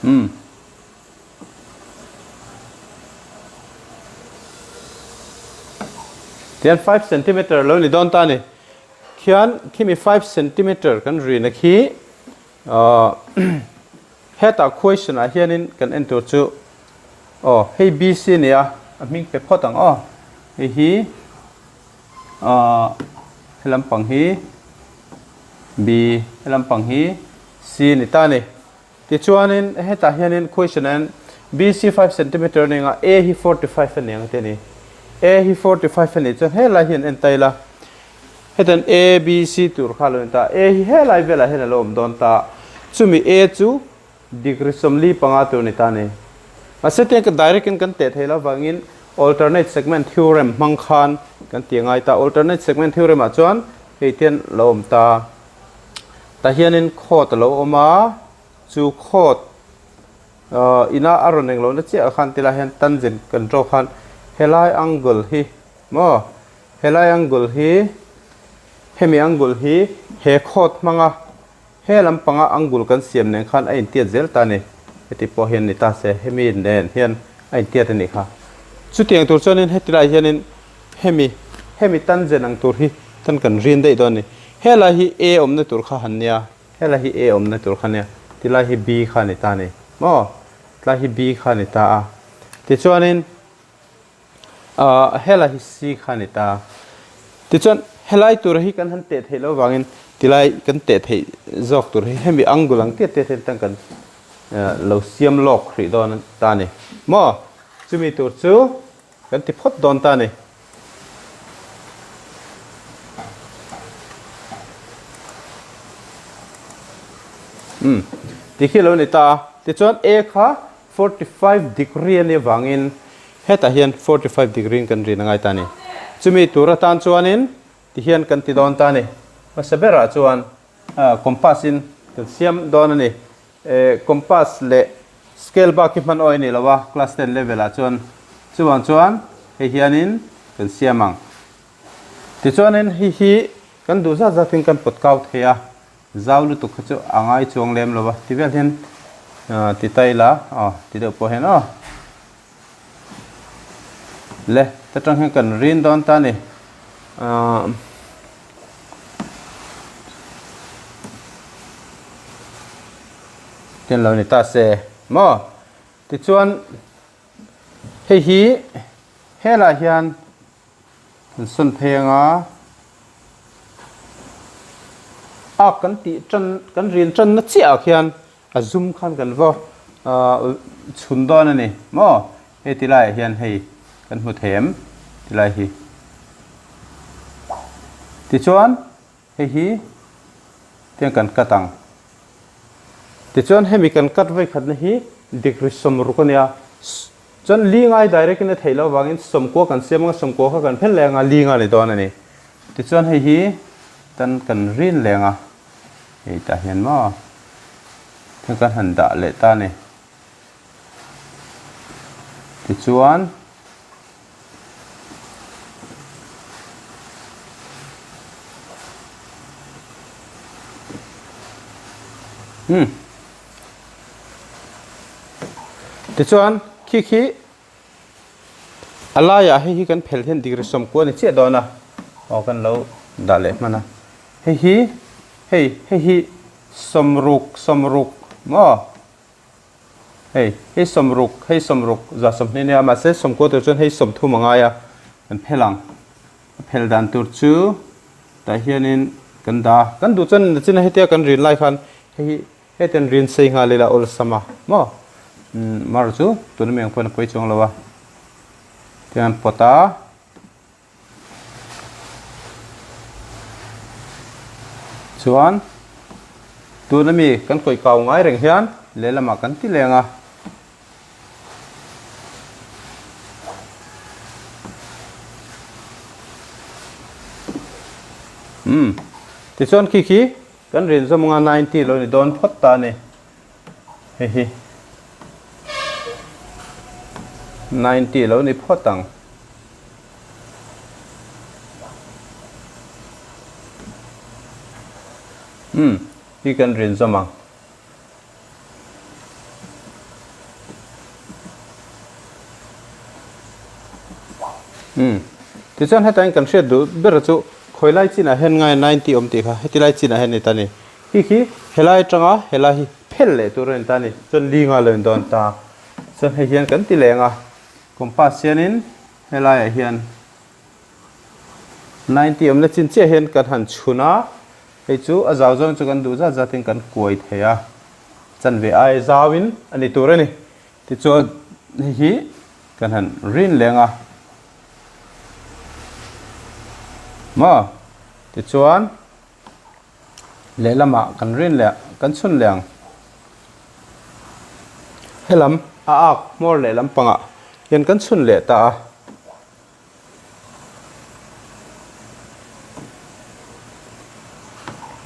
Umm. Tihian 5 centimeter lo ni dawn ta a ni. Khian khimi 5 centimeter kan rina khi Hetah question ah hianin kan en tur chu aw hei BC a ni a, a hming pe phawt ang aw. Hei hi he lampang hi B, he lampang hi C a ni ta a ni. Tichuanin hetah hianin question ah hian BC 5 centimeter a ni ang a, A hi 45 a ni ang tih a ni. A hi 45 a nih chuan helai hi an en ta ila. Hetiang A, B, C tur kha a lo ni ta. A hi helai velah hian a lo awm dawn ta. Chumi A chu degree 45 tur a ni ta a ni. Mahse tiang ka direct in kan teh thei lo avangin alternate segment theorem hmang khan kan ti angai ta. Alternate segment theorem ah chuan hei tian lo awm ta. Tah hianin khawt a lo awm a, chu khawt ina a rawn englo na chiah khan tilai hian tangent kan draw khan helai angle hi maw Helai angle hi hemi angle hi he khawt hmanga he lampanga angle kan siam nen khan a intiat zel ta a ni. Heti pawh hian ni ta se hemi nen hian a intiat a nih kha. Chutiang tur chuanin heti lai hianin hemi hemi tangent ang tur hi tan kan rin daih dawn a ni. Helai hi A awmna tur kha han nia, helai hi A awmna tur kha nia, tilai hi B kha a ni ta a ni maw? Tlai hi B kha a ni ta a. Tichuanin. Ahh helai hi si kha a ni ta. Tichuan helai tur hi kan han teh theih loh avangin tilai kan teh theih zawk tur hi hemi angle ang tiat tiat hian tan kan lo siam lawk hrih dawn ta a ni. Maw? Chumi tur chu kan ti phawt dawn ta a ni. Umm tikhi a lo ni ta a. Tichuan A kha 45 degree a nih avangin hetah hian 45 degree in kan rin a ngai ta a ni. Chumi tur atan chuanin tihian kan ti dawn ta a ni. Hmasa berah chuan compass in kan siam dawn a ni. Compass leh scale bak hi hman awi a ni lo a, class ten level ah chuan chuvang chuan hei hianin kan siam ang. Tichuanin hei hi kan duh zat zatin kan pawt kau thei a. Zau lutuk kha chu a ngai chuang lem lo va, ti vel hian ti ta ila aw ti deuh pawh hian aw le ta tang hian kan rin dawn ta ni ahh tin lo ni ta se maw tichuan hei hi helaiah hian An sawn phei anga. Arc kan tih tan kan rin tanna chiah ah khian a zum khan kan va chhun dawn a ni maw? Hei ti laiah hian hei kan hmu thei em ti lai hi. Tichuan hei hi tiang kan cut ang. Tichuan hemi kan cut vawikhatna hi degree 60 a nia. Chuan li ngai direct in a theih loh avangin sawmkua kan siam anga sawmkua kha kan phel leh anga li nga ni dawn a ni. Tichuan hei hi tan kan rin leng a, hei tah hian maw thil kan han dah leh ta a ni. Tichuan Umm. Tichuan khi khi a laiah hei hi kan phel hian degree 90 a ni chiah dawn a, aw kan lo dah leh hman a. Hei hi hei hei hi 60 60 maw hei hei 60 hei 60 20 ania mahse 90 tur chuan hei 30 a ngai a kan phel ang. A phel dan tur chu tah hianin kan dah a, kan duh chuan nachin a hetia kan rin lai khan hei hi hetiang rin sei nghal ila awlsam a maw mar chu tuna mi ang pawhin a pawi chuang lo a tiang pawt a. Chuan tuna mi kan kawih kau ngai reng hian lehlamah kan ti leng a. Umm tichuan khi khi kan rin zawm anga 90 lo ni dawn phawt ta a ni hei hi 90 lo ni phawt ang. Umm hi kan rin zawm ang. Umm. Tichuan heta in kan hriat duh ber chu khawi lai chinah hian ngai 90 awm tih kha heti lai chinah hian a ni ta ni. Khi khi helai atanga helai hi phel leh tur a ni ta ni. Chuan li nga lo in dawn ta. Chuan hei hian kan ti leng a compass hianin helaiah hian 90 awmna chin chiah hian kan han chhun a. Hei chu a zau zawng chu kan duh zat zatin kan kuai thei a, chanve ai zauin a ni tur a ni. Tichuan hei hi kan han rin leng a, maw? Tichuan lehlamah kan rin leh kan chhun leh ang. Helam a ak hmawr lehlam pangah hian kan chhun leh ta a.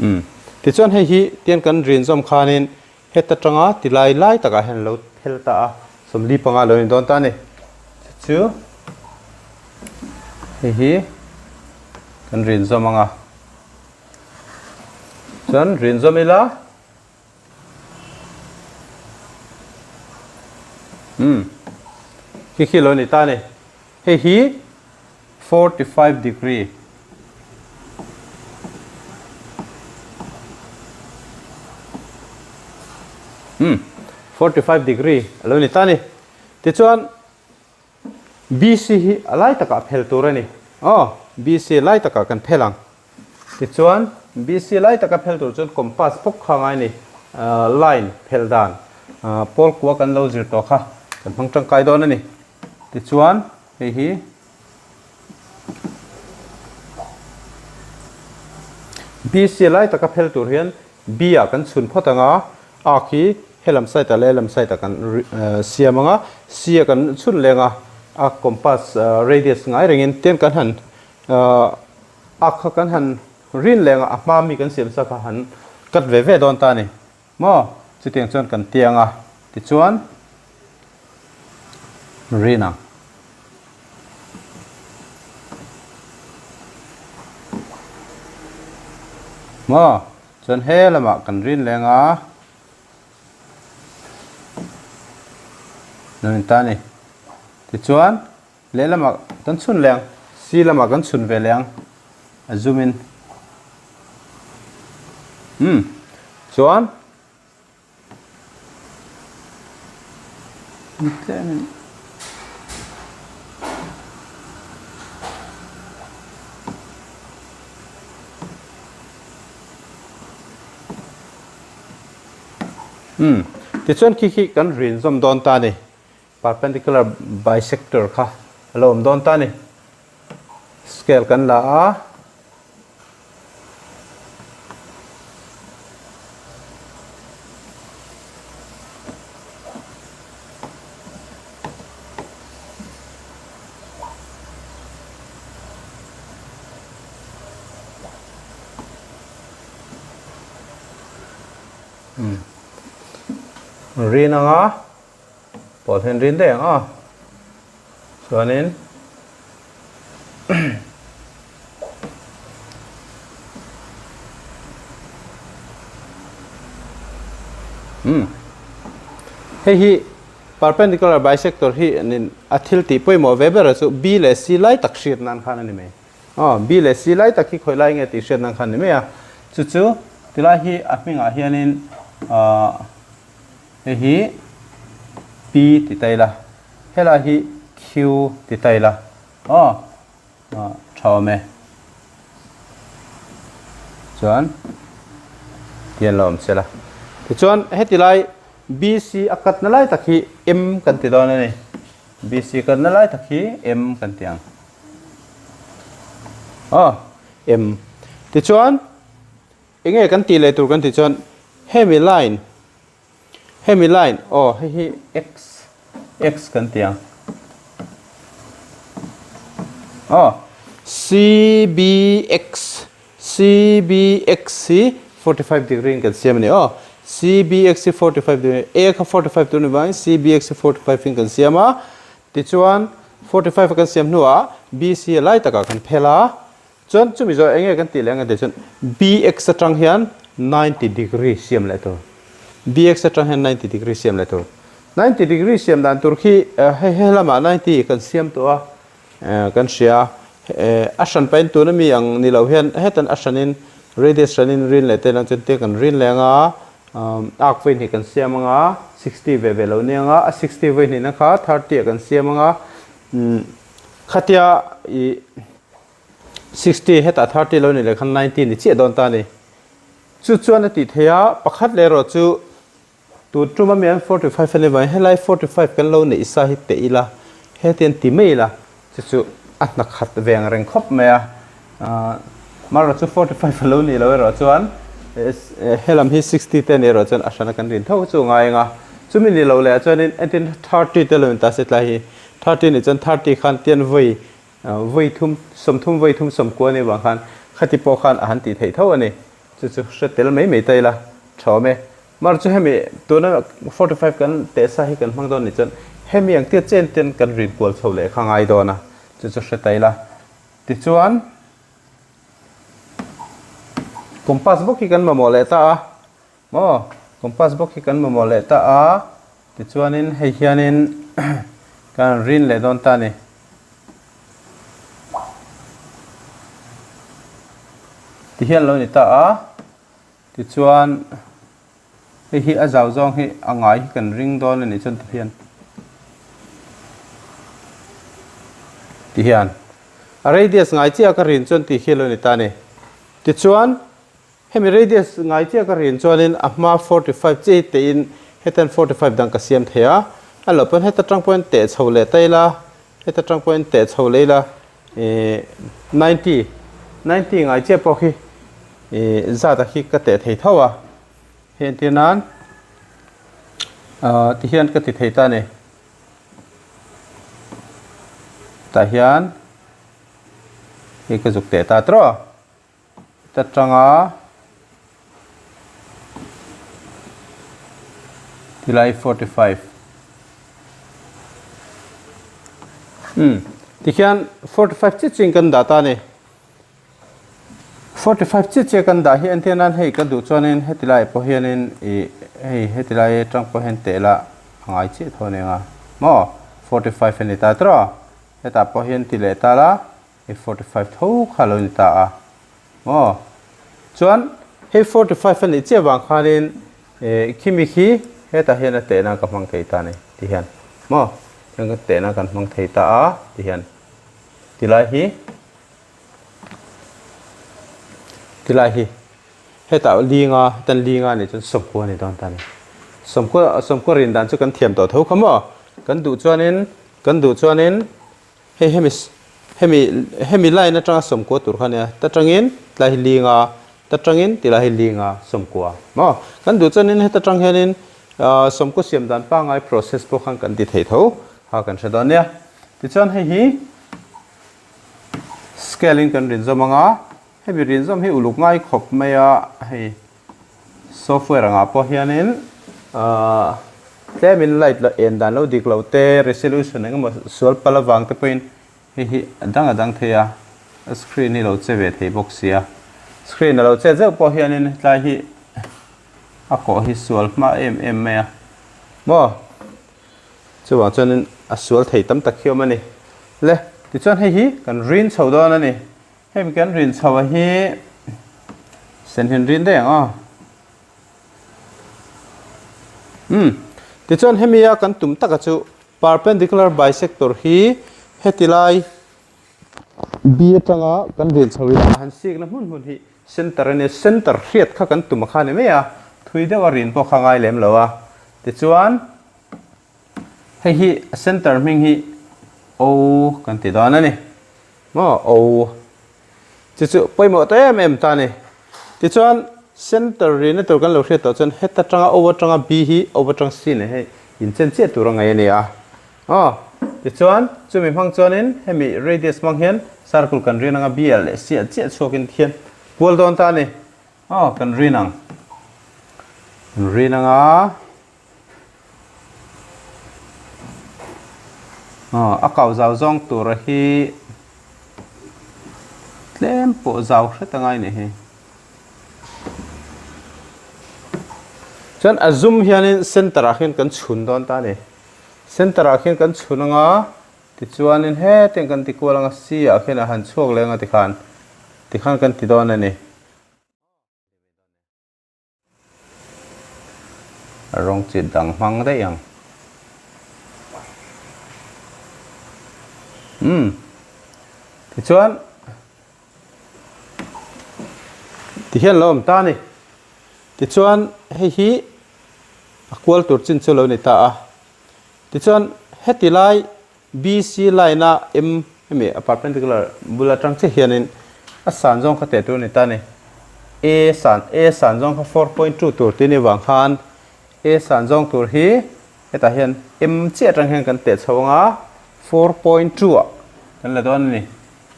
Umm. Tichuan hei hi tian kan rin zawm khanin heta tanga ti lai lai takah hian lo phel ta a, 45 lo ni dawn ta a ni. Chu chu hei hi kan rin zawm anga. Chuan rin zawm ila. Umm. Khi khi lo ni ta a ni. Hei hi 45 degree. Umm. 45 degree a lo ni ta a ni. Tichuan BC hi a lai takah phel tur a ni. Aw, BC lai takah kan phel ang. Tichuan, BC lai taka phel tur chuan compass bawk kha ngai a ni. Line phel dan pawl kua kan lo zir tawh kha kan hmang tangkai dawn a ni. Tichuan, hei hi BC lai taka phel tur hian B ah kan chhun phawt ang a, arc hi helam side ah leh helam side ah kan siam ang a, C ah kan chhun leng a, a compass radius ngai rengin tian kan han arc kha kan han rin leng a, a hma mi kan siam sa kha han cut ve ve dawn ta a ni maw? Chutiang chuan kan tiang a, tichuan rin ang. Maw? Chuan he lamah kan rin leng a. Lo in ta ni. Tichuan lehlamah kan chhun leng, C lamah kan chhun ve leng a zoom in. Umm. Chuan Umm tichuan khi khi kan rin zawm dawn ta a ni. Perpendicular bisector kha a lo awm dawn ta a ni. Scale kan la a. Rin anga pawl hian rin daih ang a chuanin umm hei hi perpendicular bisector hi a thil tih pawimawh ve ber chu b leh c lai tak hriat nan khan a ni mai. Aw, B leh C lai tak hi khawi lai nge tih hriat nan khan ni mai a. Chu chu tilai hi a hmingah hianin ahh hei hi P ti ta ila, helai hi Q ti ta ila. Aw, ah tha awm e. Chuan tian la awm se la. Tichuan heti lai BC a katna lai tak hi M kan ti dawn a ni. BC katna lai tak hi M kan ti ang. Aw, em. Tichuan, enge kan tih leh tur kan tih chuan hemi line, hemi line, aw hei hi x, x kan ti ang. Aw, CBX, CBX hi 45 degree in kan siam a ni. Aw, CBX hi 45 degree, A kha 45 tur ni vangin CBX hi 45 in kan siam a. Tichuan, 45 a kan siam hnuah BC a lai takah kan phel a, chuan chumi zawh eng nge kan tih leh ang tih chuan BX atang hian 90 degree siam leh tur. BX atang hian 90 degree siam leh tur. 90 degree siam dan tur khi hei he lamah 90 kan siam tawh a, kan hria a, a hran pahin tuna mi ang ni lo hian hetan a hranin radius hranin rin leh te lang chuan tia kan rin leh ang a, Arc vawi hnih kan siam anga, 60 ve ve lo nia anga, a 60 vawi hnihna kha 30 ah kan siam anga, khatia i 60 hetah 30 lo nih leh khan 90 ni chiah dawn ta a ni. Chu chuan a tih theih a, pakhat leh erawh chu tun tum ami an 45 a ni vangin helai 45 kan lo neih sa hi teh ila, hetiang ti mai ila Chu chu a hna khat ve ang reng khawp mai a, Mara chu 45 a lo nih loh erawh chuan helam hi 60 te a nih erawh chuan a hrana kan rin tho chu a ngai ang a, chumi ni lo leh ah chuanin entin 30 te lo in ta se tlai hi 30 nih chuan 30 khan tian vawi vawi thum sawmthum vawi thum sawmkua nih vang khan khati pawh khan a han tih theih tho a ni, chu chu hre tel mai mai ta ila tha awm e. Mar chu hemi tuna 45 kan teh sa hi kan hmang dawn nih chuan hemi ang tia chen ten kan rin kual chho leh kha ngai dawn a, chu chu hre ta ila. Tichuan compass bawk hi kan mamawh leh ta a, maw compass bawk hi kan mamawh leh ta a, tichuanin hei hianin kan rin leh dawn ta a ni. Tihian lo ni ta a. Tichuan, hei hi a zau zawng hi a ngai hi kan ring dawn a nih chuan tihian tihian a radius ngai chiah ka rin chuan tih hi a lo ni ta a ni. Tichuan, hemi radius ngai chiah ka rin chuanin a hma 45 chiah hi teihin hetan 45 dang ka siam thei a, a loh pawn heta tang pawhin teh chho leh ta ila, heta tang pawhin teh chho leh ila. Ih 90, 90 ngai chiah pawh khi ih zat a khi ka teh thei tho a, hei entir nan ah tihian ka ti thei ta a ni, tah hian hei ka zuk teh ta tawh a. Ta tanga tilai 45 umm tikhian 45 chiah chiah in kan dah ta a ni 45 chiah chiah kan dah hi entir nan hei ka duh chuanin heti laiah pawh hianin ih hei heti lai atang pawh hian teh lah a ngai chiah tho aniang a maw 45 a ni ta tawh a hetah pawh hian ti leh ta la. Hei 45 tho kha lo ni ta a maw? Chuan hei 45 a nih chiah vang khanin eh khimi khi hetah hian a tehna ka hmang thei ta a ni ti hian maw? Tihian ka tehna kan hmang thei ta a ti hian tilai hi tilai hi hetah linga hetan linga nih chuan sawmkua a ni dawn ta a ni. Sawmkua sawmkua rin dan chu kan thiam tawh tho kha maw? Kan duh chuanin kan duh chuanin hei hemi hemi hemi line atanga sawmkua tur kha nia ta tangin tlai hi linga ta tangin tilai hi linga sawmkua maw? Kan duh chuanin heta tang hianin sawmkua siam dan pangngai process pawh khan kan ti thei tho kha kan hre dawn nia. Tichuan hei hi scale in kan rin zawm anga hemi rin zawm hi uluk ngai khawp mai a hei Software angah pawh hianin ahh tlemin light lo en dan lo dik lo te resolution eng emaw sual pal avang te pawhin hei hi a dang a dang thei a, a screen hi lo che ve thei bawk si a, screen a lo che zeuh pawh hianin hetlai hi a kawh hi sual hma em em mai a maw chuvang chuanin a sual thei tam tak hi a awm a ni le tichuan hei hi kan rin chho dawn a ni. Hemi kan rin chho a hi sen hian rin daih ang aw. Umm tichuan hemi a kan tum taka chu perpendicular bisector hi heti lai B atanga kan rin chho in a han sikna hmun hmun hi center a nia center hriat kha kan tum a kha ni mai a thui deuh a rin pawh kha ngai lem lo a tichuan hei hi a center hming hi O kan ti dawn a ni. Maw aw chu chu pawimawh ta em em ta a ni. Tichuan center rina tur kan lo hriat tawh chuan heta tanga O atanga B hi O atang C nen hei inchen chiah tur a ngaih a ni a. Aw tichuan chumi hmang chuanin hemi radius hmang hian circle kan rin anga B leh C ah chiah chhuakin thian kual dawn ta a ni. Aw kan rin ang. Kan rin anga. Aw a kau zau zawng tura hi tlem pawh zau hret a ngai nih hi. Chuan a zum hianin center ah khian kan chhun dawn ta a ni. Center ah khian kan chhun anga tichuanin hetiang kan ti kual anga C ah khian a han chhuak leh anga tikhan tikhan kan ti dawn a ni. A rawng chi dang hmang daih ang. Umm. Tichuan tihian lo awm ta a ni. Tichuan hei hi a kual tur chin chu lo ni ta a. Tichuan heti lai BC line a M hemi a perpendicular bul atang chiah hianin a san zawng kha teh tur a ni ta a ni. A san A san zawng kha 4.2 tur tih a nih vang khan A san zawng tur hi hetah hian M chiah atang hian kan teh chho anga 4.2 ah kan la dawn a ni.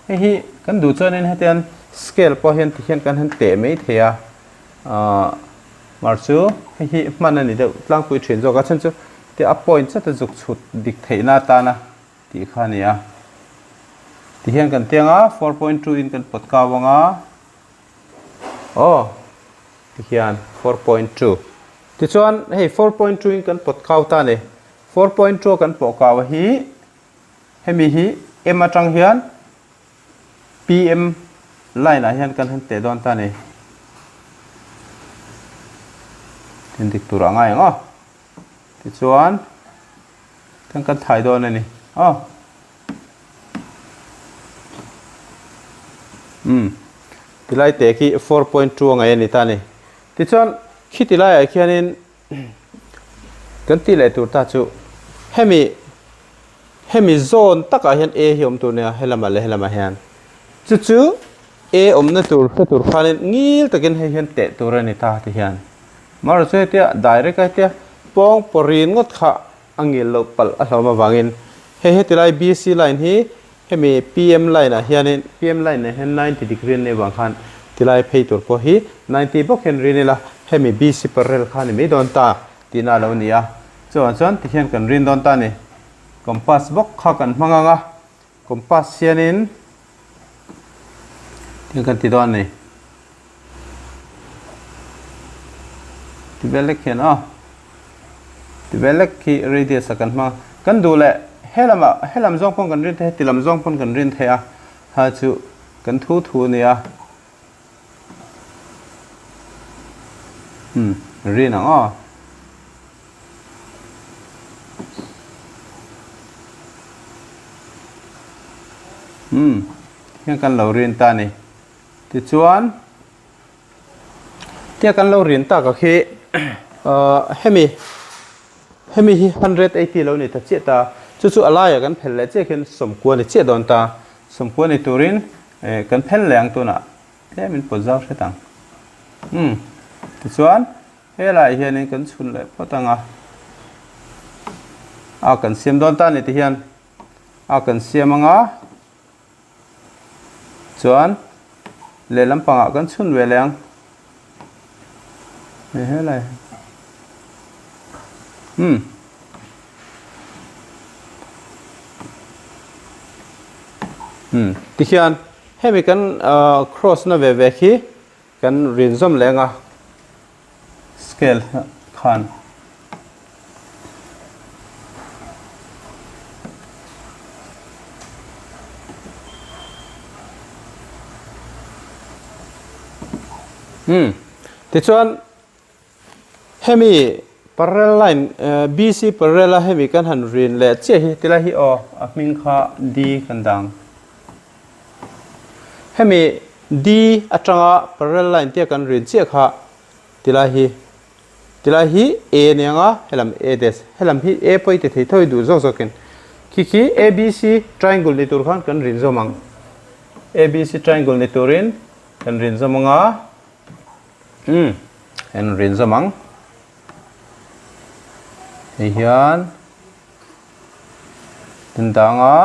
Hei hi kan duh chuanin hetian scale pawh hian tihian kan han teh mai thei a ahh mar chu hei hi hman a ni deuh tlangpui thin zawk a chhan chu te a point zet a zuk chhut dik theihna atana tih kha a ni a tihian kan tiang a 4.2 in kan pawt kau ang a aw tihian 4.2 tichuan hei 4.2 in kan pawt kau ta a ni 4.2 a kan pawh kau a hi Hemi hi M atang hian PM line ah hian kan han teh dawn ta a ni. Thil dik tur ah ngai ang aw. Tichuan kan kan thai dawn a ni aw. Umm tilai teh khi 4.2 a ngaih a ni ta a ni. Tichuan khi tilai ah khianin Kan tih leh tur ta chu hemi hemi zawn takah hian A hi awm tur nia helamah leh helamah hian chu chu A awmna tur hre tur khanin ngil takin hei hian teh tur a ni ta ti hian amaherawhchu chu hetia direct a hetia pawng pawrin ngawt kha a ngil loh palh a hlawm avangin hei heti lai BC line hi Hemi PM line ah hianin PM line nen hian 90 degree an neih vang khan tilai phei tur pawh hi 90 bawk hian rin ila hemi BC parallel kha ni mai dawn ta tihna a lo ni a. Chuvang chuan tihian kan rin dawn ta a ni. Compass bawk kha kan hmang ang a, compass hianin tihian kan ti dawn a ni. Ti vel lek hian aw ti vel lek khi radius ah kan hmang a kan duh leh helamah helam zawng pawn kan rin thei a ti lam zawng pawn kan rin thei a ha chu kan thu thu a nia umm rin ang aw. Umm hian kan lo rin ta a ni. Tichuan, tia kan lo rin tak a khi hemi Hemi hi 180 lo ni ta chiah ta. Chu chu a laiah kan phel leh chiah khian 90 ni chiah dawn ta. 90 ni turin kan phel leh ang tunah tlem in pawt zau hret ang. Umm tichuan helaiah hianin kan chhun leh phawt ang a. A kan siam dawn ta ni tihian a kan siam ang a. Chuan lehlam pangah kan chhun ve leh ang. Hei helai. Hmm. Hmm. Tikhian hemi kan uh, cross na ve ve khi kan rin zawm leh anga scale khan Hmm. Tichuan hemi parallel line BC parallel a hemi kan han rin leh chiah hi tilai hi aw a hming kha D kan dang. Hemi D atanga parallel line tia kan rin chiah kha tilai hi tilai hi A ni anga helam A dash helam hi A pawh i ti thei tho i duh zawk zawkin khi khi ABC triangle ni tur khan kan rin zawm ang ABC triangle ni turin kan rin zawm anga umm kan rin zawm ang hei hian tin danga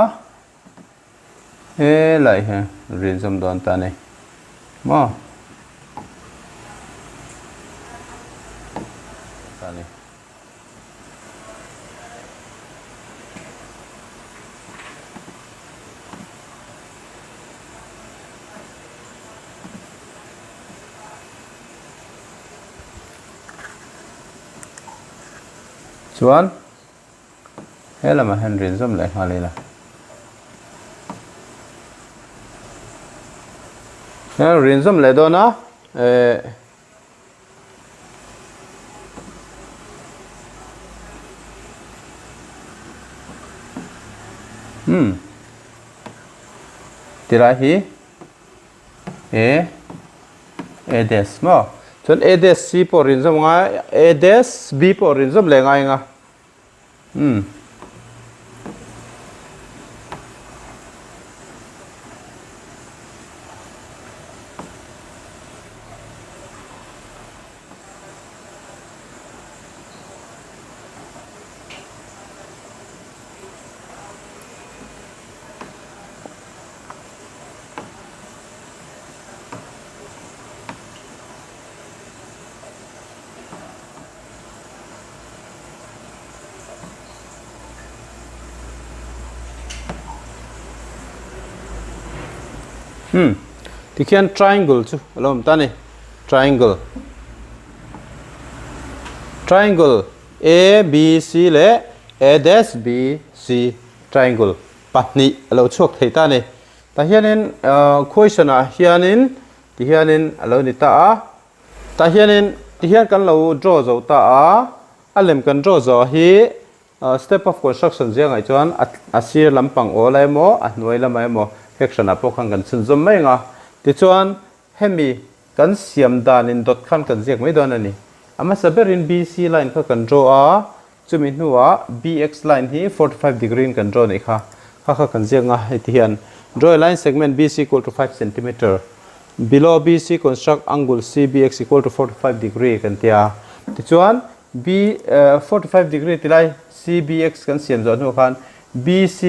Helai hi rin zawm dawn ta ni maw? Ta ni. Chuan He lamah hian rin zawm leh nghal ila. Hian rin zawm leh dawn a eh Hmm. Tilai hi A A dash maw? Chuan A dash C pawh rin zawm ngai A dash B pawh rin zawm leh ngai anga. Umm. Hmm. Tikhian triangle chu a lo awm ta ni. Triangle. Triangle A B C leh A dash B C triangle pahnih a lo chhuak thei ta ni. Tah hianin question ah hianin tihianin a lo ni ta a. Tah hianin tihian kan lo draw zo ta a, a lem kan draw zawh hi step of construction zia ngaih chuan a sir lampang awl a emaw a hnuai lamah emaw section ah pawh khan kan chhunzawm mai ang a. Tichuan hemi kan siam danin dawt khan kan ziak mai dawn a ni. A hmasa berin BC line kha kan draw a, chumi hnuah BX line hi 45 degree in kan draw neih kha, kha kha kan ziak ang a, heti hian draw a line segment BC equal to 5 centimeter below BC construct angle CBX equal to 45 degree kan ti a. Tichuan B 45 degree ti lai CBX kan siam zawh hnuah khan BC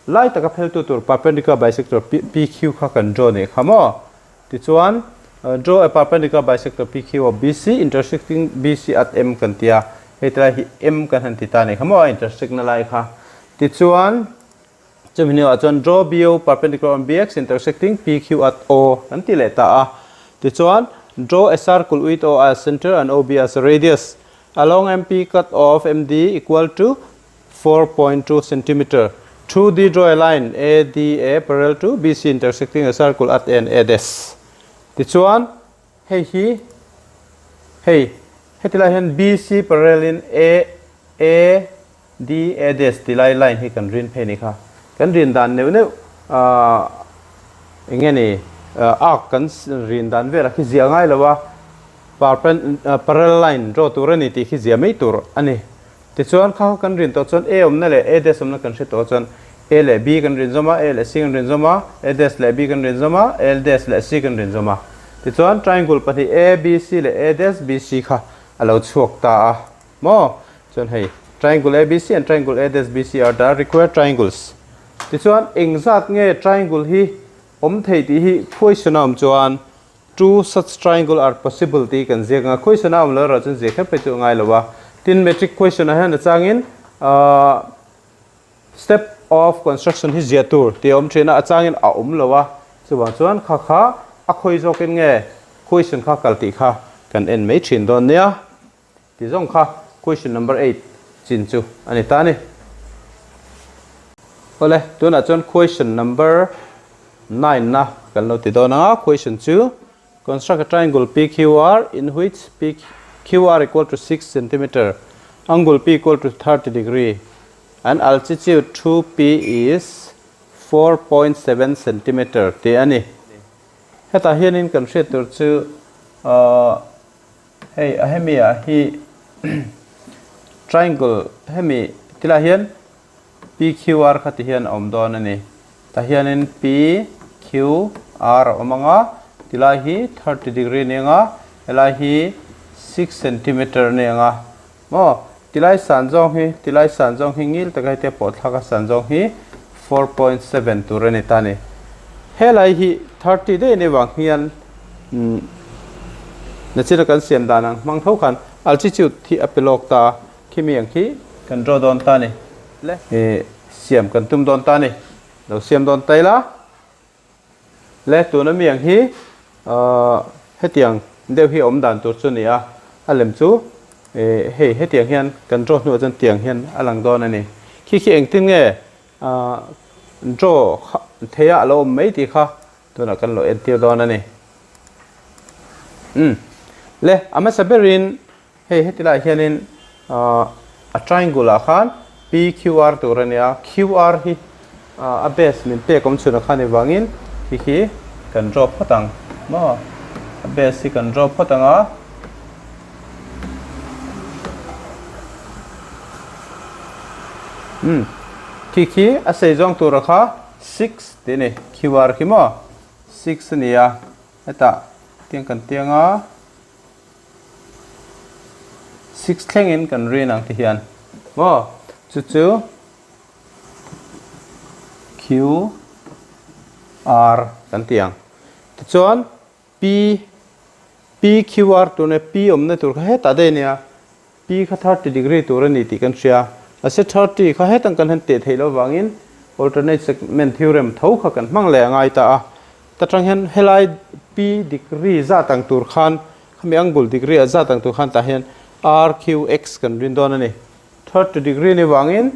lai taka pheltu tur perpendicular bisector PQ kha kan draw neih kha maw? Tichuan draw a perpendicular bisector PQ of BC intersecting BC at M kan ti a, hei tilai hi M kan han ti ta neih kha maw a intersect na lai kha. Tichuan Chumi hnuah chuan draw BO perpendicular on BX intersecting PQ at O kan ti leh ta a. Tichuan, draw a circle with O as center and OB as radius along MP cut off MD equal to 4.2 centimeter. 2D draw a line ADA parallel to BC intersecting a circle at N A dash. Tichuan, hei hi hei heti lai hian BC parallel in A A D A dash ti lai line hi kan rin phei ni kha. Kan rin dan neuh neuh ahh eng nge ni arc kan rin dan velah khi ziah ngai lo a. Parallel line draw tur a ni tih khi zia mai tur a ni. Tichuan kha kha kan rin tawh chuan A awmna leh A dash awmna kan hre tawh chuan A leh B kan rin zawm a, A leh C kan rin zawm a, A dash leh B kan rin zawm a, A dash leh C kan rin zawm a. Tichuan triangle pahnih A, B, C leh A dash, B, C kha a lo chhuak ta a maw? Chuan hei triangle A, B, C and triangle A dash, B, C are the required triangles. Tichuan engzat nge triangle hi awm thei tih hi question a awm chuan Two such triangle are possible tih kan ziak ang a, question a awm lo erawh chuan ziak kher phei chu a ngai lo a. Tin, matric question ah hian a changin ahh step of construction hi ziah tur tih a awm thin a, a changin a awm lo a, chuvang chuan kha kha a khawi zawkin nge question kha kal tih kha kan en mai thin dawn nia. Ti zawng kha question number eight chin chu a ni ta a ni. Awle, tunah chuan question number nine na kan lo ti dawn ang a, question chu construct a triangle PQR in which PQR equal to 6 centimeter, angle P equal to 30 degree and altitude 2P is 4.7 centimeter tih a ni. Hetah hianin kan hriat tur chu ahh Hei a hemi ah hi triangle hemi tilai hian PQR kha ti hian a awm dawn a ni. Tah hianin PQR a awm ang a, tilai hi 30 degree a ni ang a, helai hi 6 centimeter a ni ang a. Maw tilai san zawng hi tilai san zawng hi ngil taka hetia pawh thlak a san zawng hi 4.7 tur a ni ta a ni. Helai hi 30 daih a nih avang hian umm nachina kan siam dan ang hmang tho khan altitude hi a pe lawk ta a, khimi ang khi kan draw dawn ta a ni. Le siam kan tum dawn ta a ni. Lo siam dawn ta ila. Le tuna mi ang hi ahh hetiang deuh hi awm dan tur chu a ni a, a lem chu eh hei hetiang hian kan draw hnuah chuan tiang hian a lang dawn a ni. Khi khi engtin nge ahh draw kha theia a lo awm mai tih kha tunah kan lo entir dawn a ni. Umm le a hmasa berin Hei heti lai hianin a triangle ah khan PQR tur a nia, QR hi a base min pek awm chhun a khan avangin khi khi kan draw phawt ang maw, a base hi kan draw phawt ang a. Umm khi khi a sei zawng tur a kha six tih a ni, QR khi maw six a ni a, hetah tiang kan tiang a. Six thlengin kan rin ang ti hian maw chu chu Q R kan ti ang tichuan P P Q R tur nia P awmna tur kha hetah daih a nia P kha 30 degree tur a ni tih kan hria mahse 30 kha hetang kan han teh theih loh avangin alternate segment theorem tho kha kan hmang leh a ngai ta a. Ta tang hian helai P degree zat ang tur khan khami angle degree ah zat ang tur khan tah hian RQX kan rin dawn a ni. 30 degree ni vangin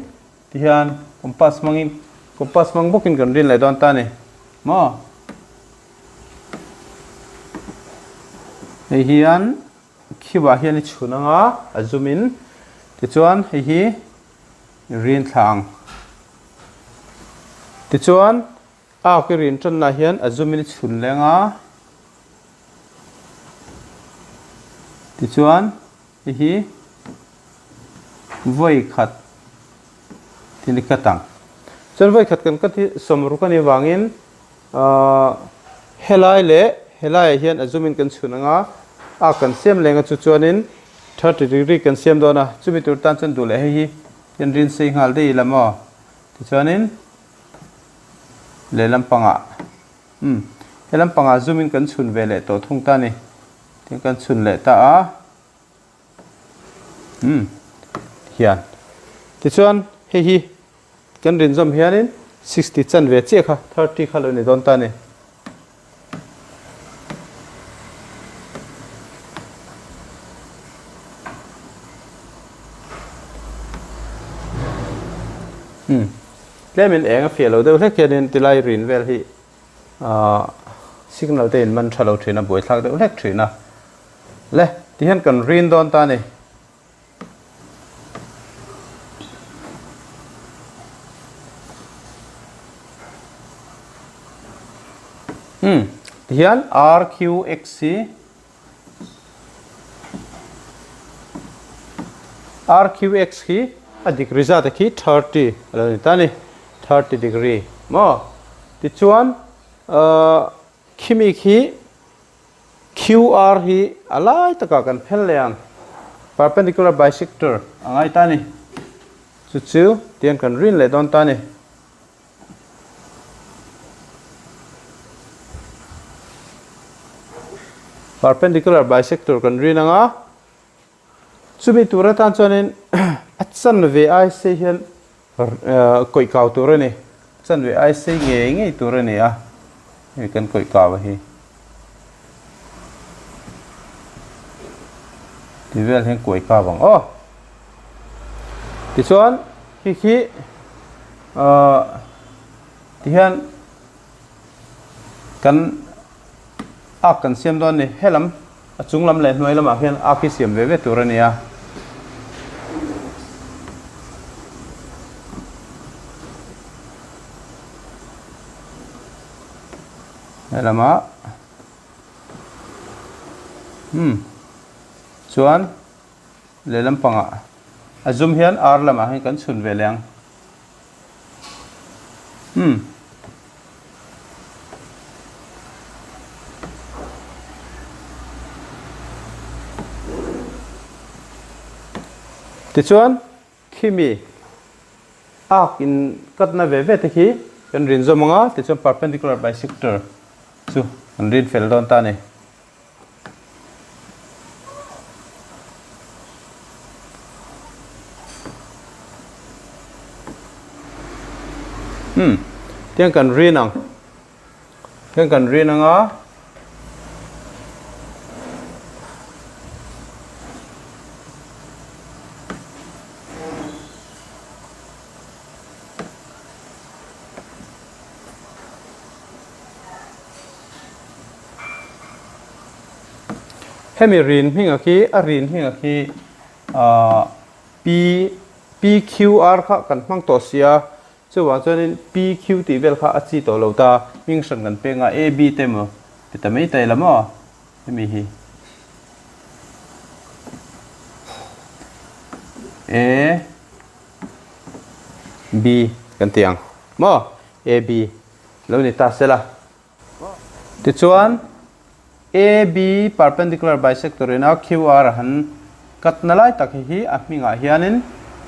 tihian compass hmangin compass hmang bawkin kan rin leh dawn ta a ni maw. Hei hian Q ah hian i chhun anga a zoom in tichuan hei hi rin thla ang. Tichuan Arc i rin tanna hian a zum in i chhun leng a, tichuan hei hi vawi khat thil i cut ang. Chuan vawi khat kan cut hi sawmruk a nih avangin ahh helai leh helaiah hian a zum in kan chhun ang a, arc kan siam leng a chu chuanin 30 degree kan siam dawn a, chumi tur tan chuan duh leh hei hi hian rin sei nghal daih ila maw tichuanin Lehlam pangah umm helam pangah zoom in kan chhun ve leh tawh thung ta a ni tin kan chhun leh ta a umm hian tichuan hei hi kan rin zawm hianin 60 chan ve chiah kha 30 kha lo ni dawn ta a ni. Umm tlemin eng a fiah lo deuh hlek hianin tilai rin vel hi ahh signal te in man tha lo thin a buaithlak deuh hlek thin a le tihian kan rin dawn ta a ni. Umm tihian RQX hi. RQX khi a degree zat a khi 30 a lo ni ta a ni, 30 degree maw? Tichuan khimi khi QR hi a lai takah kan phel leh ang, perpendicular bisector a ngai ta a ni. Chu chu tiang kan rin leh dawn ta a ni. Perpendicular bisector kan rin ang a, chumi tur atan chuanin a chanve ai sei hian kawih kau tur a ni. Chanve ai sei ngei ngei tur a ni a, hei kan kawih kau a hi. Ti vel hian kawih kau ang aw. Tichuan khi khi ahh tihian kan ak kan siam dawn a ni. Helam a chung lam leh hnuai lamah hian ak hi siam ve ve tur a ni a. Helamah umm chuan. Lehlam pangah a zum hian ar lamah hian kan chhun ve leh ang. Umm. Tichuan khimi arc in cut na ve ve te khi kan rin zawm ang a, tichuan perpendicular bisector chu kan rin fel dawn ta a ni. Umm tiang kan rin ang tiang kan rin ang a. Hemi rin hminga khi a rin hminga khi ahh P PQR kha kan hmang tawh si a, chuvang chuanin PQ tih vel kha a chi tawh lo ta, hming hran kan peng a AB te emaw ti ta mai ta ila maw hemi hi A B kan ti ang maw AB lo ni ta sela. Tichuan, AB perpendicular bisector ina QR a han cut na lai tak hi a hmingah hianin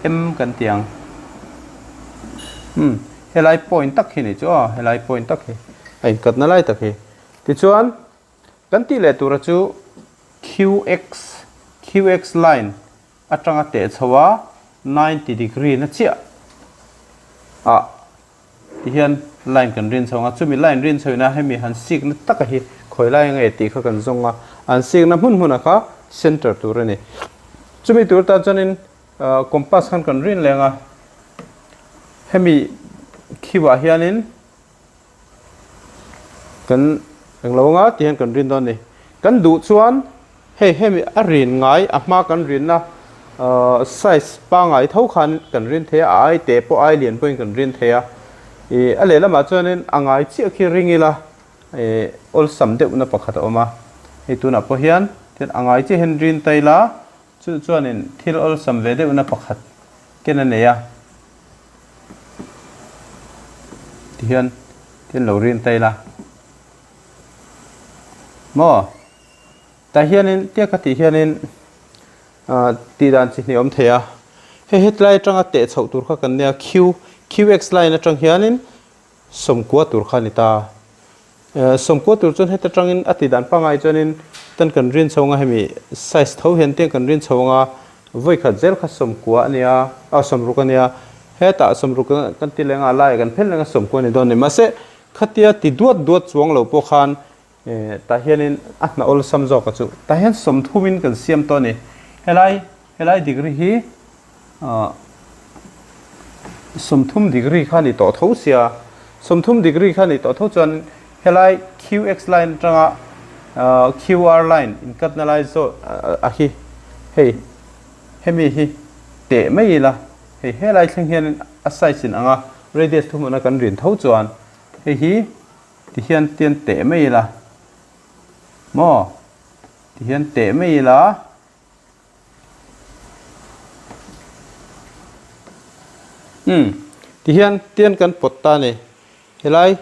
M kan ti ang. Umm, helai point tak hi ni chu aw, helai point tak hi a in cut na lai tak hi. Tichuan, kan tih leh tura chu QX, QX line atanga teh chho a 90 degree na chiah ah Ti hian line kan rin chho ang a, chumi line rin chho ina hemi han sikna taka hi khawi lai nge tih kha kan zawng a, an sikna hmun hmunah kha center tur a ni. Chumi tur tan chuanin compass khan kan rin leng a, hemi khiuah hianin kan englo anga ti hian kan rin dawn a ni. Kan duh chuan Hei hemi a rin ngai a hma kan rinna size pangai tho khan kan rin thei a, a ai te pawh ai lian pawhin kan rin thei a. Ih a lehlamah chuanin a ngai chiah khi ring ila ih awlsam deuhna pakhat a awm a. Hei tunah pawh hian tian a ngai chiah hian rin ta ila chu chuanin thil awlsam ve deuhna pakhat ken a nei a. Tihian tian lo rin ta ila maw? Tah hianin tia ka tih hianin tih dan chi hnih a awm thei a, hei hetlai atanga teh chhoh tur kha kan nia Q, QX line atang hianin sawmkua tur kha a ni ta. Sawmkua tur chuan heta tangin a tih dan pangngai chuanin tan kan rin chho anga hemi size tho hian tiang kan rin chho anga vawikhat zel kha sawmkua a nia, ah sawmruk a nia, hetah sawmruk kan ti leng a, a laiah kan phen leng a sawmkua a ni dawn a ni. Mahse khatia ti duat duat chuang lo pawh khan Tah hianin a hna awlsam zawk a chu. Tah hian sawmthumin kan siam tawh a ni. Helai helai degree hi 30 degree kha a ni tawh tho sia. 30 degree kha a ni tawh tho chuan helai QX line atanga QR line inkatna lai zawh a hi hei hemi hi teh mai ila hei helai thleng hianin a size in anga radius thuhmuna kan rin tho chuan hei hi Ti hian tian teh mai ila maw? Ti hian teh mai ila. Umm tihian tian kan pawt ta a ni. Helai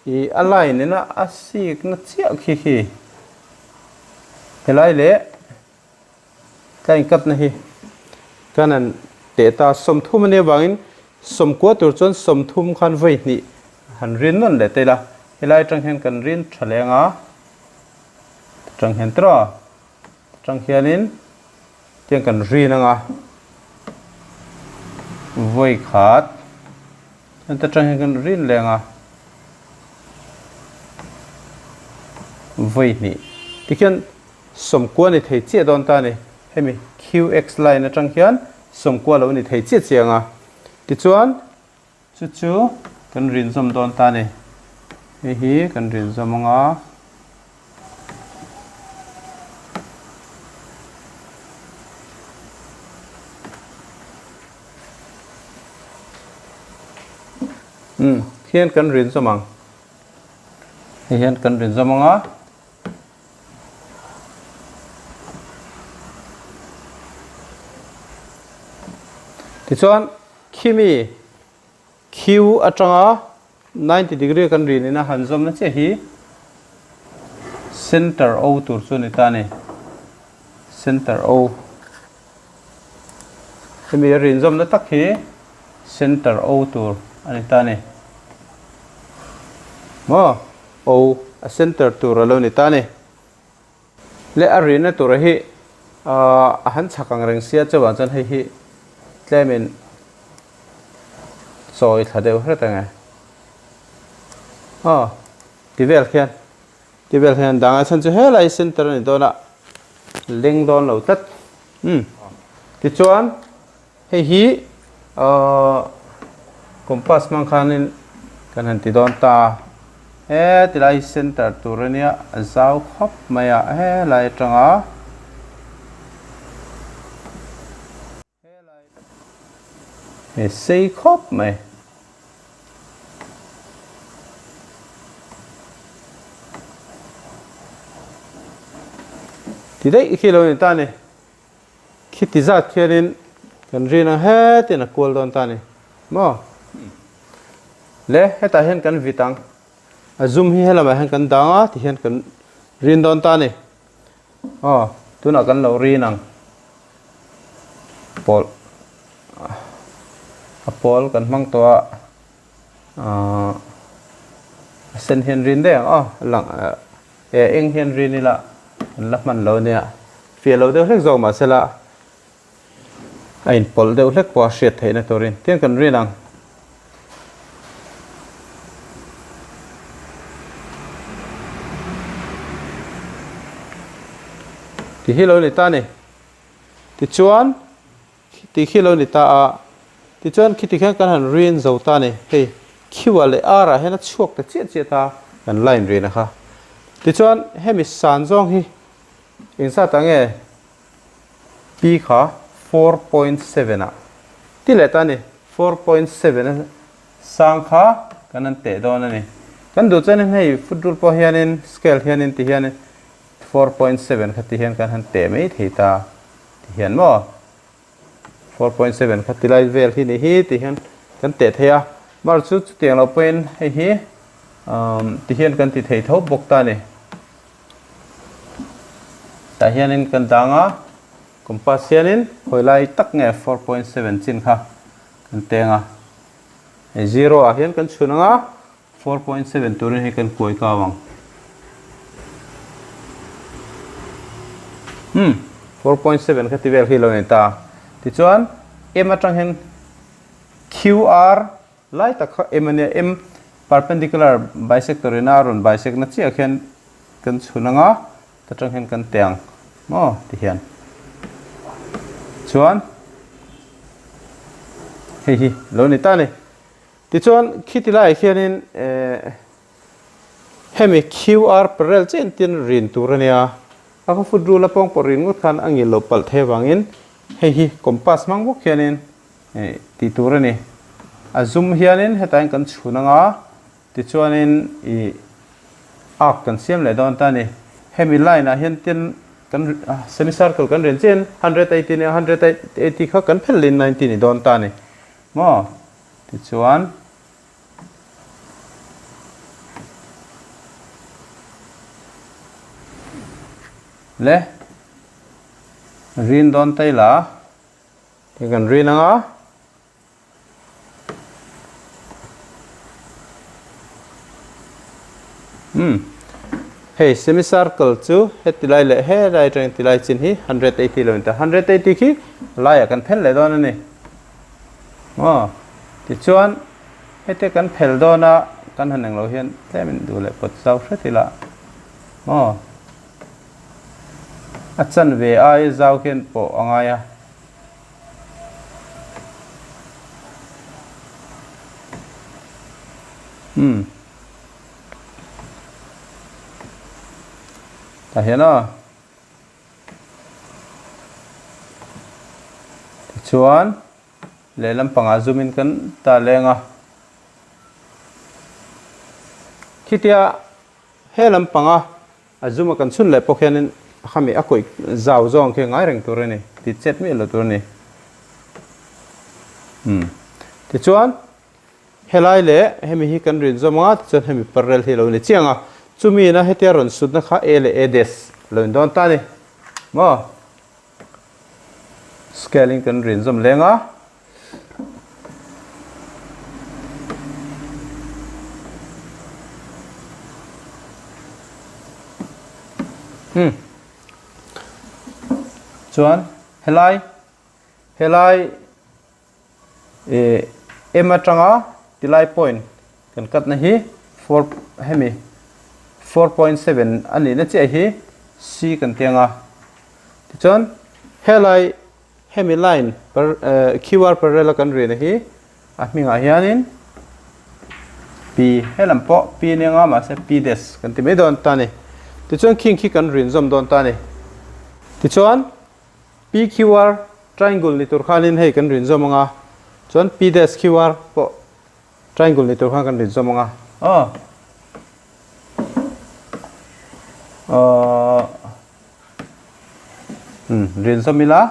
ih a line in a a sik na chiah khi khi helai leh tlai in cut na hi kan han teh ta 30 a nih avangin sawmkua tur chuan 30 khan vawi hnih han rin nawn leh ta ila helai atang hian kan rin tha leng a atang hian tiraw atang hianin tiang kan rin anga vawi khat heta tang hian kan rin leng a vawi hnih tikhian sawmkua ni thei chiah dawn ta a ni hemi qx line atang hian sawmkua lo ni thei chiah chiang a tichuan Chu chu kan rinzawm dawn ta a ni. Hei hi kan rinzawm ang a. Umm khian kan rinzawm ang. Hei hian kan rinzawm ang a. Tichuan Khimi Q atanga 90 degree kan rin ina han zawmna chiah hi center O tur chu a ni ta a ni. Center O. Hemi a rin zawmna tak hi center O tur a ni ta a ni. Maw? O a center tur a lo ni ta a ni. Leh a rihna tura hi a han chhak ang reng sia chuvang chuan hei hi tlemin chawi thla deuh hret ang e. Aw ti vel khian ti vel hian dang a chhan chu helai center a ni dawn a leng dawn lo tlat umm tichuan Hei hi compass hmang khanin kan han ti dawn ta a, he tilai hi center tur a nia, a zau khawp mai a, helai atanga hei sei khawp mai. Ti daih khi lo ni ta a ni. Khiti zat khianin kan rin ang hetin a kual dawn ta a ni maw? Le hetah hian kan vit ang, a zum hi helamah hian kan dang a ti hian kan rin dawn ta a ni. Aw tunah kan lo rin ang pawlh a pawl kan hmang tawh a ahh a sen hian rin daih ang aw lang E eng hian rin ila an la hman lo nia, fiah lo deuh hlek zawk mahse la a inpawlh deuh hlek pawh a hriat theihna turin tiang kan rin ang. Ti hi lo ni ta ni. Tichuan. Tih khi lo ni ta a, tichuan khiti khian kan han rin zo ta a ni. Hei Q ah leh R ah hian a chhuak ta chiah chiah ta kan line rin a kha. Tichuan hemi san zawng hi engzat ah nge P kha 4.7 ah ti leh ta a ni. 4.7 a sang kha kan han teh dawn a ni. Kan duh chuan hei foot rule pawh hianin scale hianin ti hianin 4.7 kha ti hian kan han teh mai thei ta. Ti hian maw 4.7 kha ti lai vel hi ni hi ti hian kan teh thei a, mar chu chutiang lo pawhin hei hi ti hian kan ti thei tho bawk ta a ni. Tah hianin kan dang a, compass hianin khawi lai tak nge 4.7 chin kha kan teng a, hei zero ah hian kan chhun ang a, 4.7 turin hei kan kuai kau ang. Hmm, 4.7 kha ti vel hi lo ni ta. Tichuan, M atang hian QR lai tak kha M ania, M perpendicular bisector ina a rawn bisect na chiah khian kan chhun anga, ta tang hian kan teh ang maw ti hian. Chuan, hei hi lo ni ta a ni. Tichuan khiti laiah hianin hemi QR parallel chen tin rin tur a nia, a khaw foot rule a pawng pawh rin ngawt khan a ngil lo palh thei avangin hei hi compass hmang bawk hianin tih tur a ni. A zum hianin hetah hian kan chhun anga tichuanin ih arc kan siam leh dawn ta a ni. Hemi line ah hian tin kan semicircle kan rin chian 180 nia 180 kha kan phelh leh 90 ni dawn ta a ni maw. Tichuan. Le rin dawn ta ila ti kan rin anga. Umm hei semicircle chu heti lai leh helai atangin ti lai chin hi 180 lo in ta 180 khi laiah kan phel leh dawn a ni maw tichuan heti kan phel dawn a kan han englo hian tlem in duh leh pawt zau hret ila maw a chanve ai zau khian pawh a ngai a. Umm tah hian aw tichuan lehlam pangah zoom in kan ta leng a khitia he lampanga A zum a kan chhun leh pawh khianin khami a kawih zau zawng khi ngai reng tur a ni, ti chet miah lo tur a ni. Umm. Tichuan, helai leh hemi hi kan rin zawm anga tichuan hemi parrel hi lo ni chiang a. Chumi ina hetia rawn sutna kha A leh A dash lo in dawn ta a ni. Maw? Scale in kan rin zawm leng a. Hmm. Chuan helai helai eh M atanga tilai point kan cut na hi 4 hemi 4.7 ani na chiah hi C kan tiang a. Tichuan helai Hemi line QR parallel a kan rina hi a hmingah hianin P helam pawh P nia nga mahse P dash kan ti mai dawn ta a ni. Tichuan khing khi kan rin zawm dawn ta a ni. Tichuan PQR triangle ni tur khanin hei kan rin zawm anga chuan P dash QR pawh triangle ni tur khan kan rin zawm anga aw aw Umm rin zawm ila.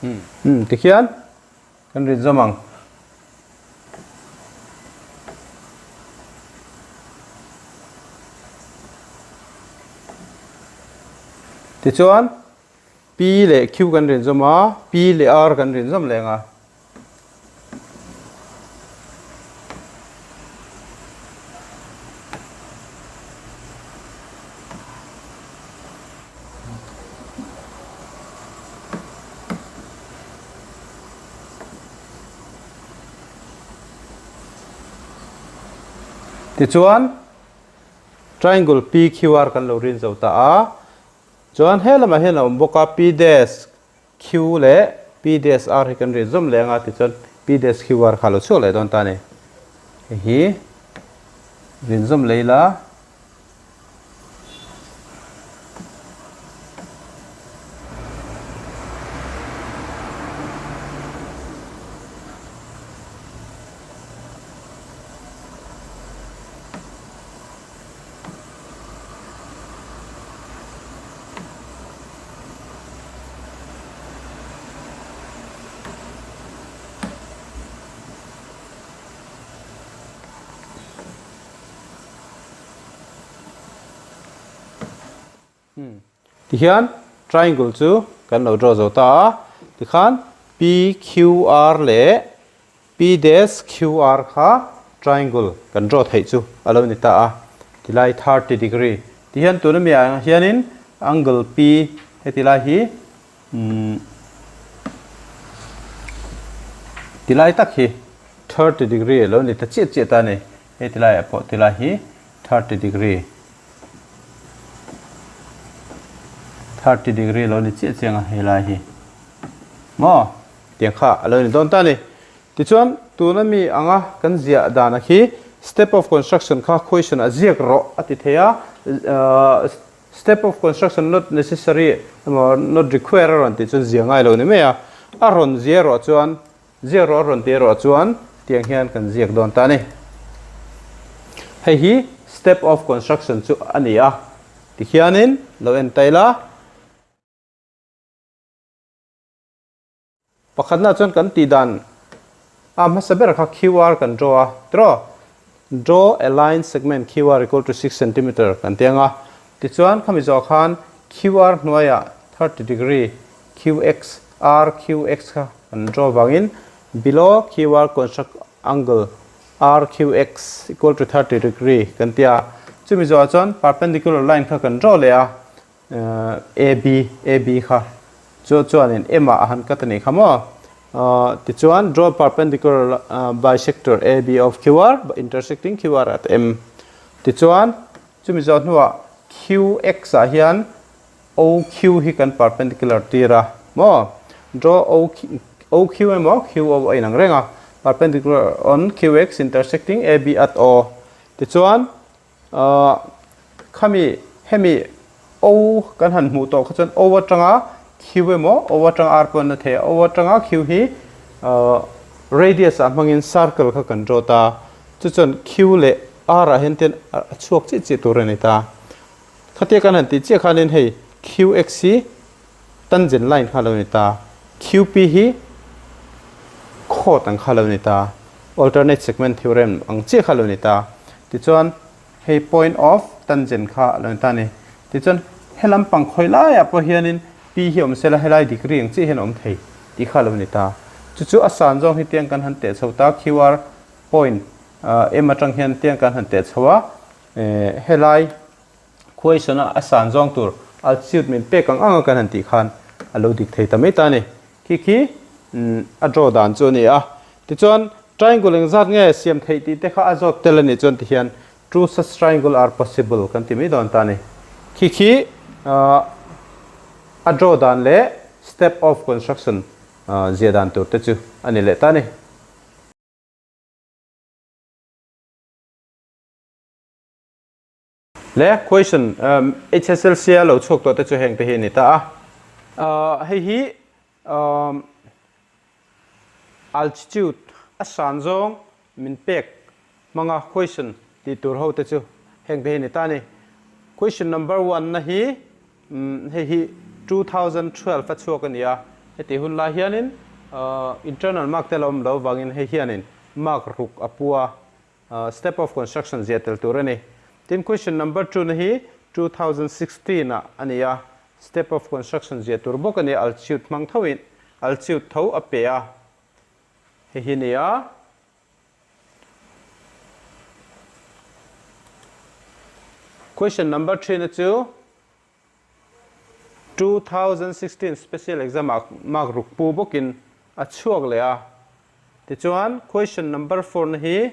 Umm tikhian kan rin zawm ang. Tichuan P leh Q kan rin zawm a, P leh R kan rin zawm leng a. Tichuan, triangle PQR kan lo rin zo ta a. Chuan he lamah hian a awm bawk a, P dash Q leh P dash R hi kan rin zawm leh anga tichuan P dash Q R kha a lo chhuak leh dawn ta a ni. Hei hi rin zawm leh ila. Tihian triangle chu kan lo draw zo ta a, tikhan PQR leh P dash QR kha triangle kan draw theih chu a lo ni ta a, tilai 30 degree tihian tuna mi ah hianin angle P heti lai hi umm tilai tak hi 30 degree a lo ni ta chiah chiah ta a ni, heti laiah pawh tilai hi 30 degree 30 degree a lo ni chiah chiang a helai hi maw. Tiang kha a lo ni dawn ta a ni. Tichuan, tuna mi anga kan ziah dana khi step of construction kha question a ziak rawh a ti thei a, step of construction not necessary emaw not required a rawn tih chuan zia ngai lo ni mai a, a rawn zia erawh chuan ziak rawh a rawn ti erawh chuan tiang hian kan ziak dawn ta a ni. Hei hi step of construction chu a ni a, tikhianin lo en ta ila. Pakhatna chuan kan tih dan a hmasa ber kha QR kan draw a, tiraw? Draw a line segment QR equal to 6 centimeter kan ti ang a. Tichuan khami zawh khan QR hnuaiah 30 degree QX, RQX kha kan draw vangin below QR construct angle RQX equal to 30 degree kan ti a. Chumi zawhah chuan perpendicular line kha kan draw leh a, AB, AB kha chu chuanin M ah a han cut a nih kha maw? Tichuan draw perpendicular bisector AB of QR intersecting QR at M. Tichuan chumi zawh hnuah QX ah hian OQ hi kan perpendicular tir a maw? Draw OQ, OQ emaw QO a inang reng a, perpendicular on QX intersecting AB at O. Tichuan Ahh khami hemi O kan han hmuh tawh kha chuan O atanga Q emaw O atanga R pawh an la thei a, O atanga Q hi ahh radius ah hmangin circle kha kan draw ta, chu chuan Q leh R ah hian ten a chhuak chiah chiah tur a ni ta. Khatia kan han tih chiah khanin hei QX hi tangent line kha a lo ni ta, QP hi chord ang kha a lo ni ta, alternate segment theorem ang chiah kha a lo ni ta. Tichuan hei point of tangent kha a lo ni ta a ni. Tichuan he lampang khawi laiah pawh hianin P hi awm sela helai degree ang chiah hian a awm thei tih kha a lo ni ta. Chu chu a san zawng hi tiang kan han teh chho ta, QR point M atang hian tiang kan han teh chho a, helai Question a a san zawng tur altitude min pek ang ang a kan han tih khan a lo dik thei ta mai ta a ni. Khi khi a draw dan chu a ni a. Tichuan triangle engzat nge siam theih tih te kha a zawt tel a nih chuan tihian two such triangle are possible kan ti mai dawn ta a ni. Khi khi a draw dan leh step of construction zia dan tur te chu a ni leh ta a ni. Le question HSLC a lo chhuak tawh te chu heng te hi a ni ta a. Hei hi altitude a san zawng min pek hmanga question tih tur ho te chu heng te hi a ni ta a ni. Question number one na hi hei hi 2012 a chhuak a ni a, heti hun lai hianin internal mark te la awm lo vangin hei hianin mark ruk a pu a. Step of construction zia tel tur a ni. Tin, question number two na hi 2016 ah a ni a, step of construction zia tur bawk a ni, altitude hmang tho in, altitude tho a pe a, hei hi a ni a. Question number three na chu 2016 special exam ah mark ruk pu bawkin a chhuak leh a. Tichuan question number four na hi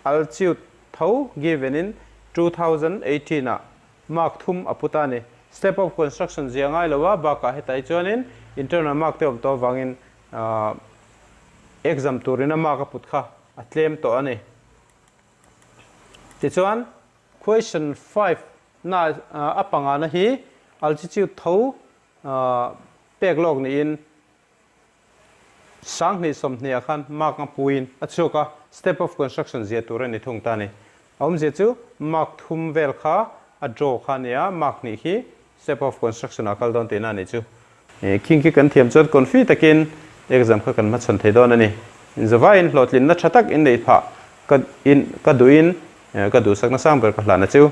altitude tho given in 2018 ah mark thum a pu ta a ni. Step of construction zia ngai lo a, bakah hetai chuanin internal mark te awm tawh avangin exam turin a mark a put kha a tlem tawh a ni. Tichuan Question five na a pangana hi altitude tho pek lawk niin 20 20 ah khan mark a puiin a chhuak a, step of construction zia tur a ni thung ta a ni. A awmzia chu mark thum vel kha a draw kha a ni a, mark hnih khi step of construction ah kal dawn tihna a nih chu. Khing khi kan thiam chuan confi takin exam kha kan hmachhawn thei dawn a ni. Inzawvaiin hlawhtlinna tha tak inneih phah ka in ka duhin ka duhsakna sang ber ka hlan a chu.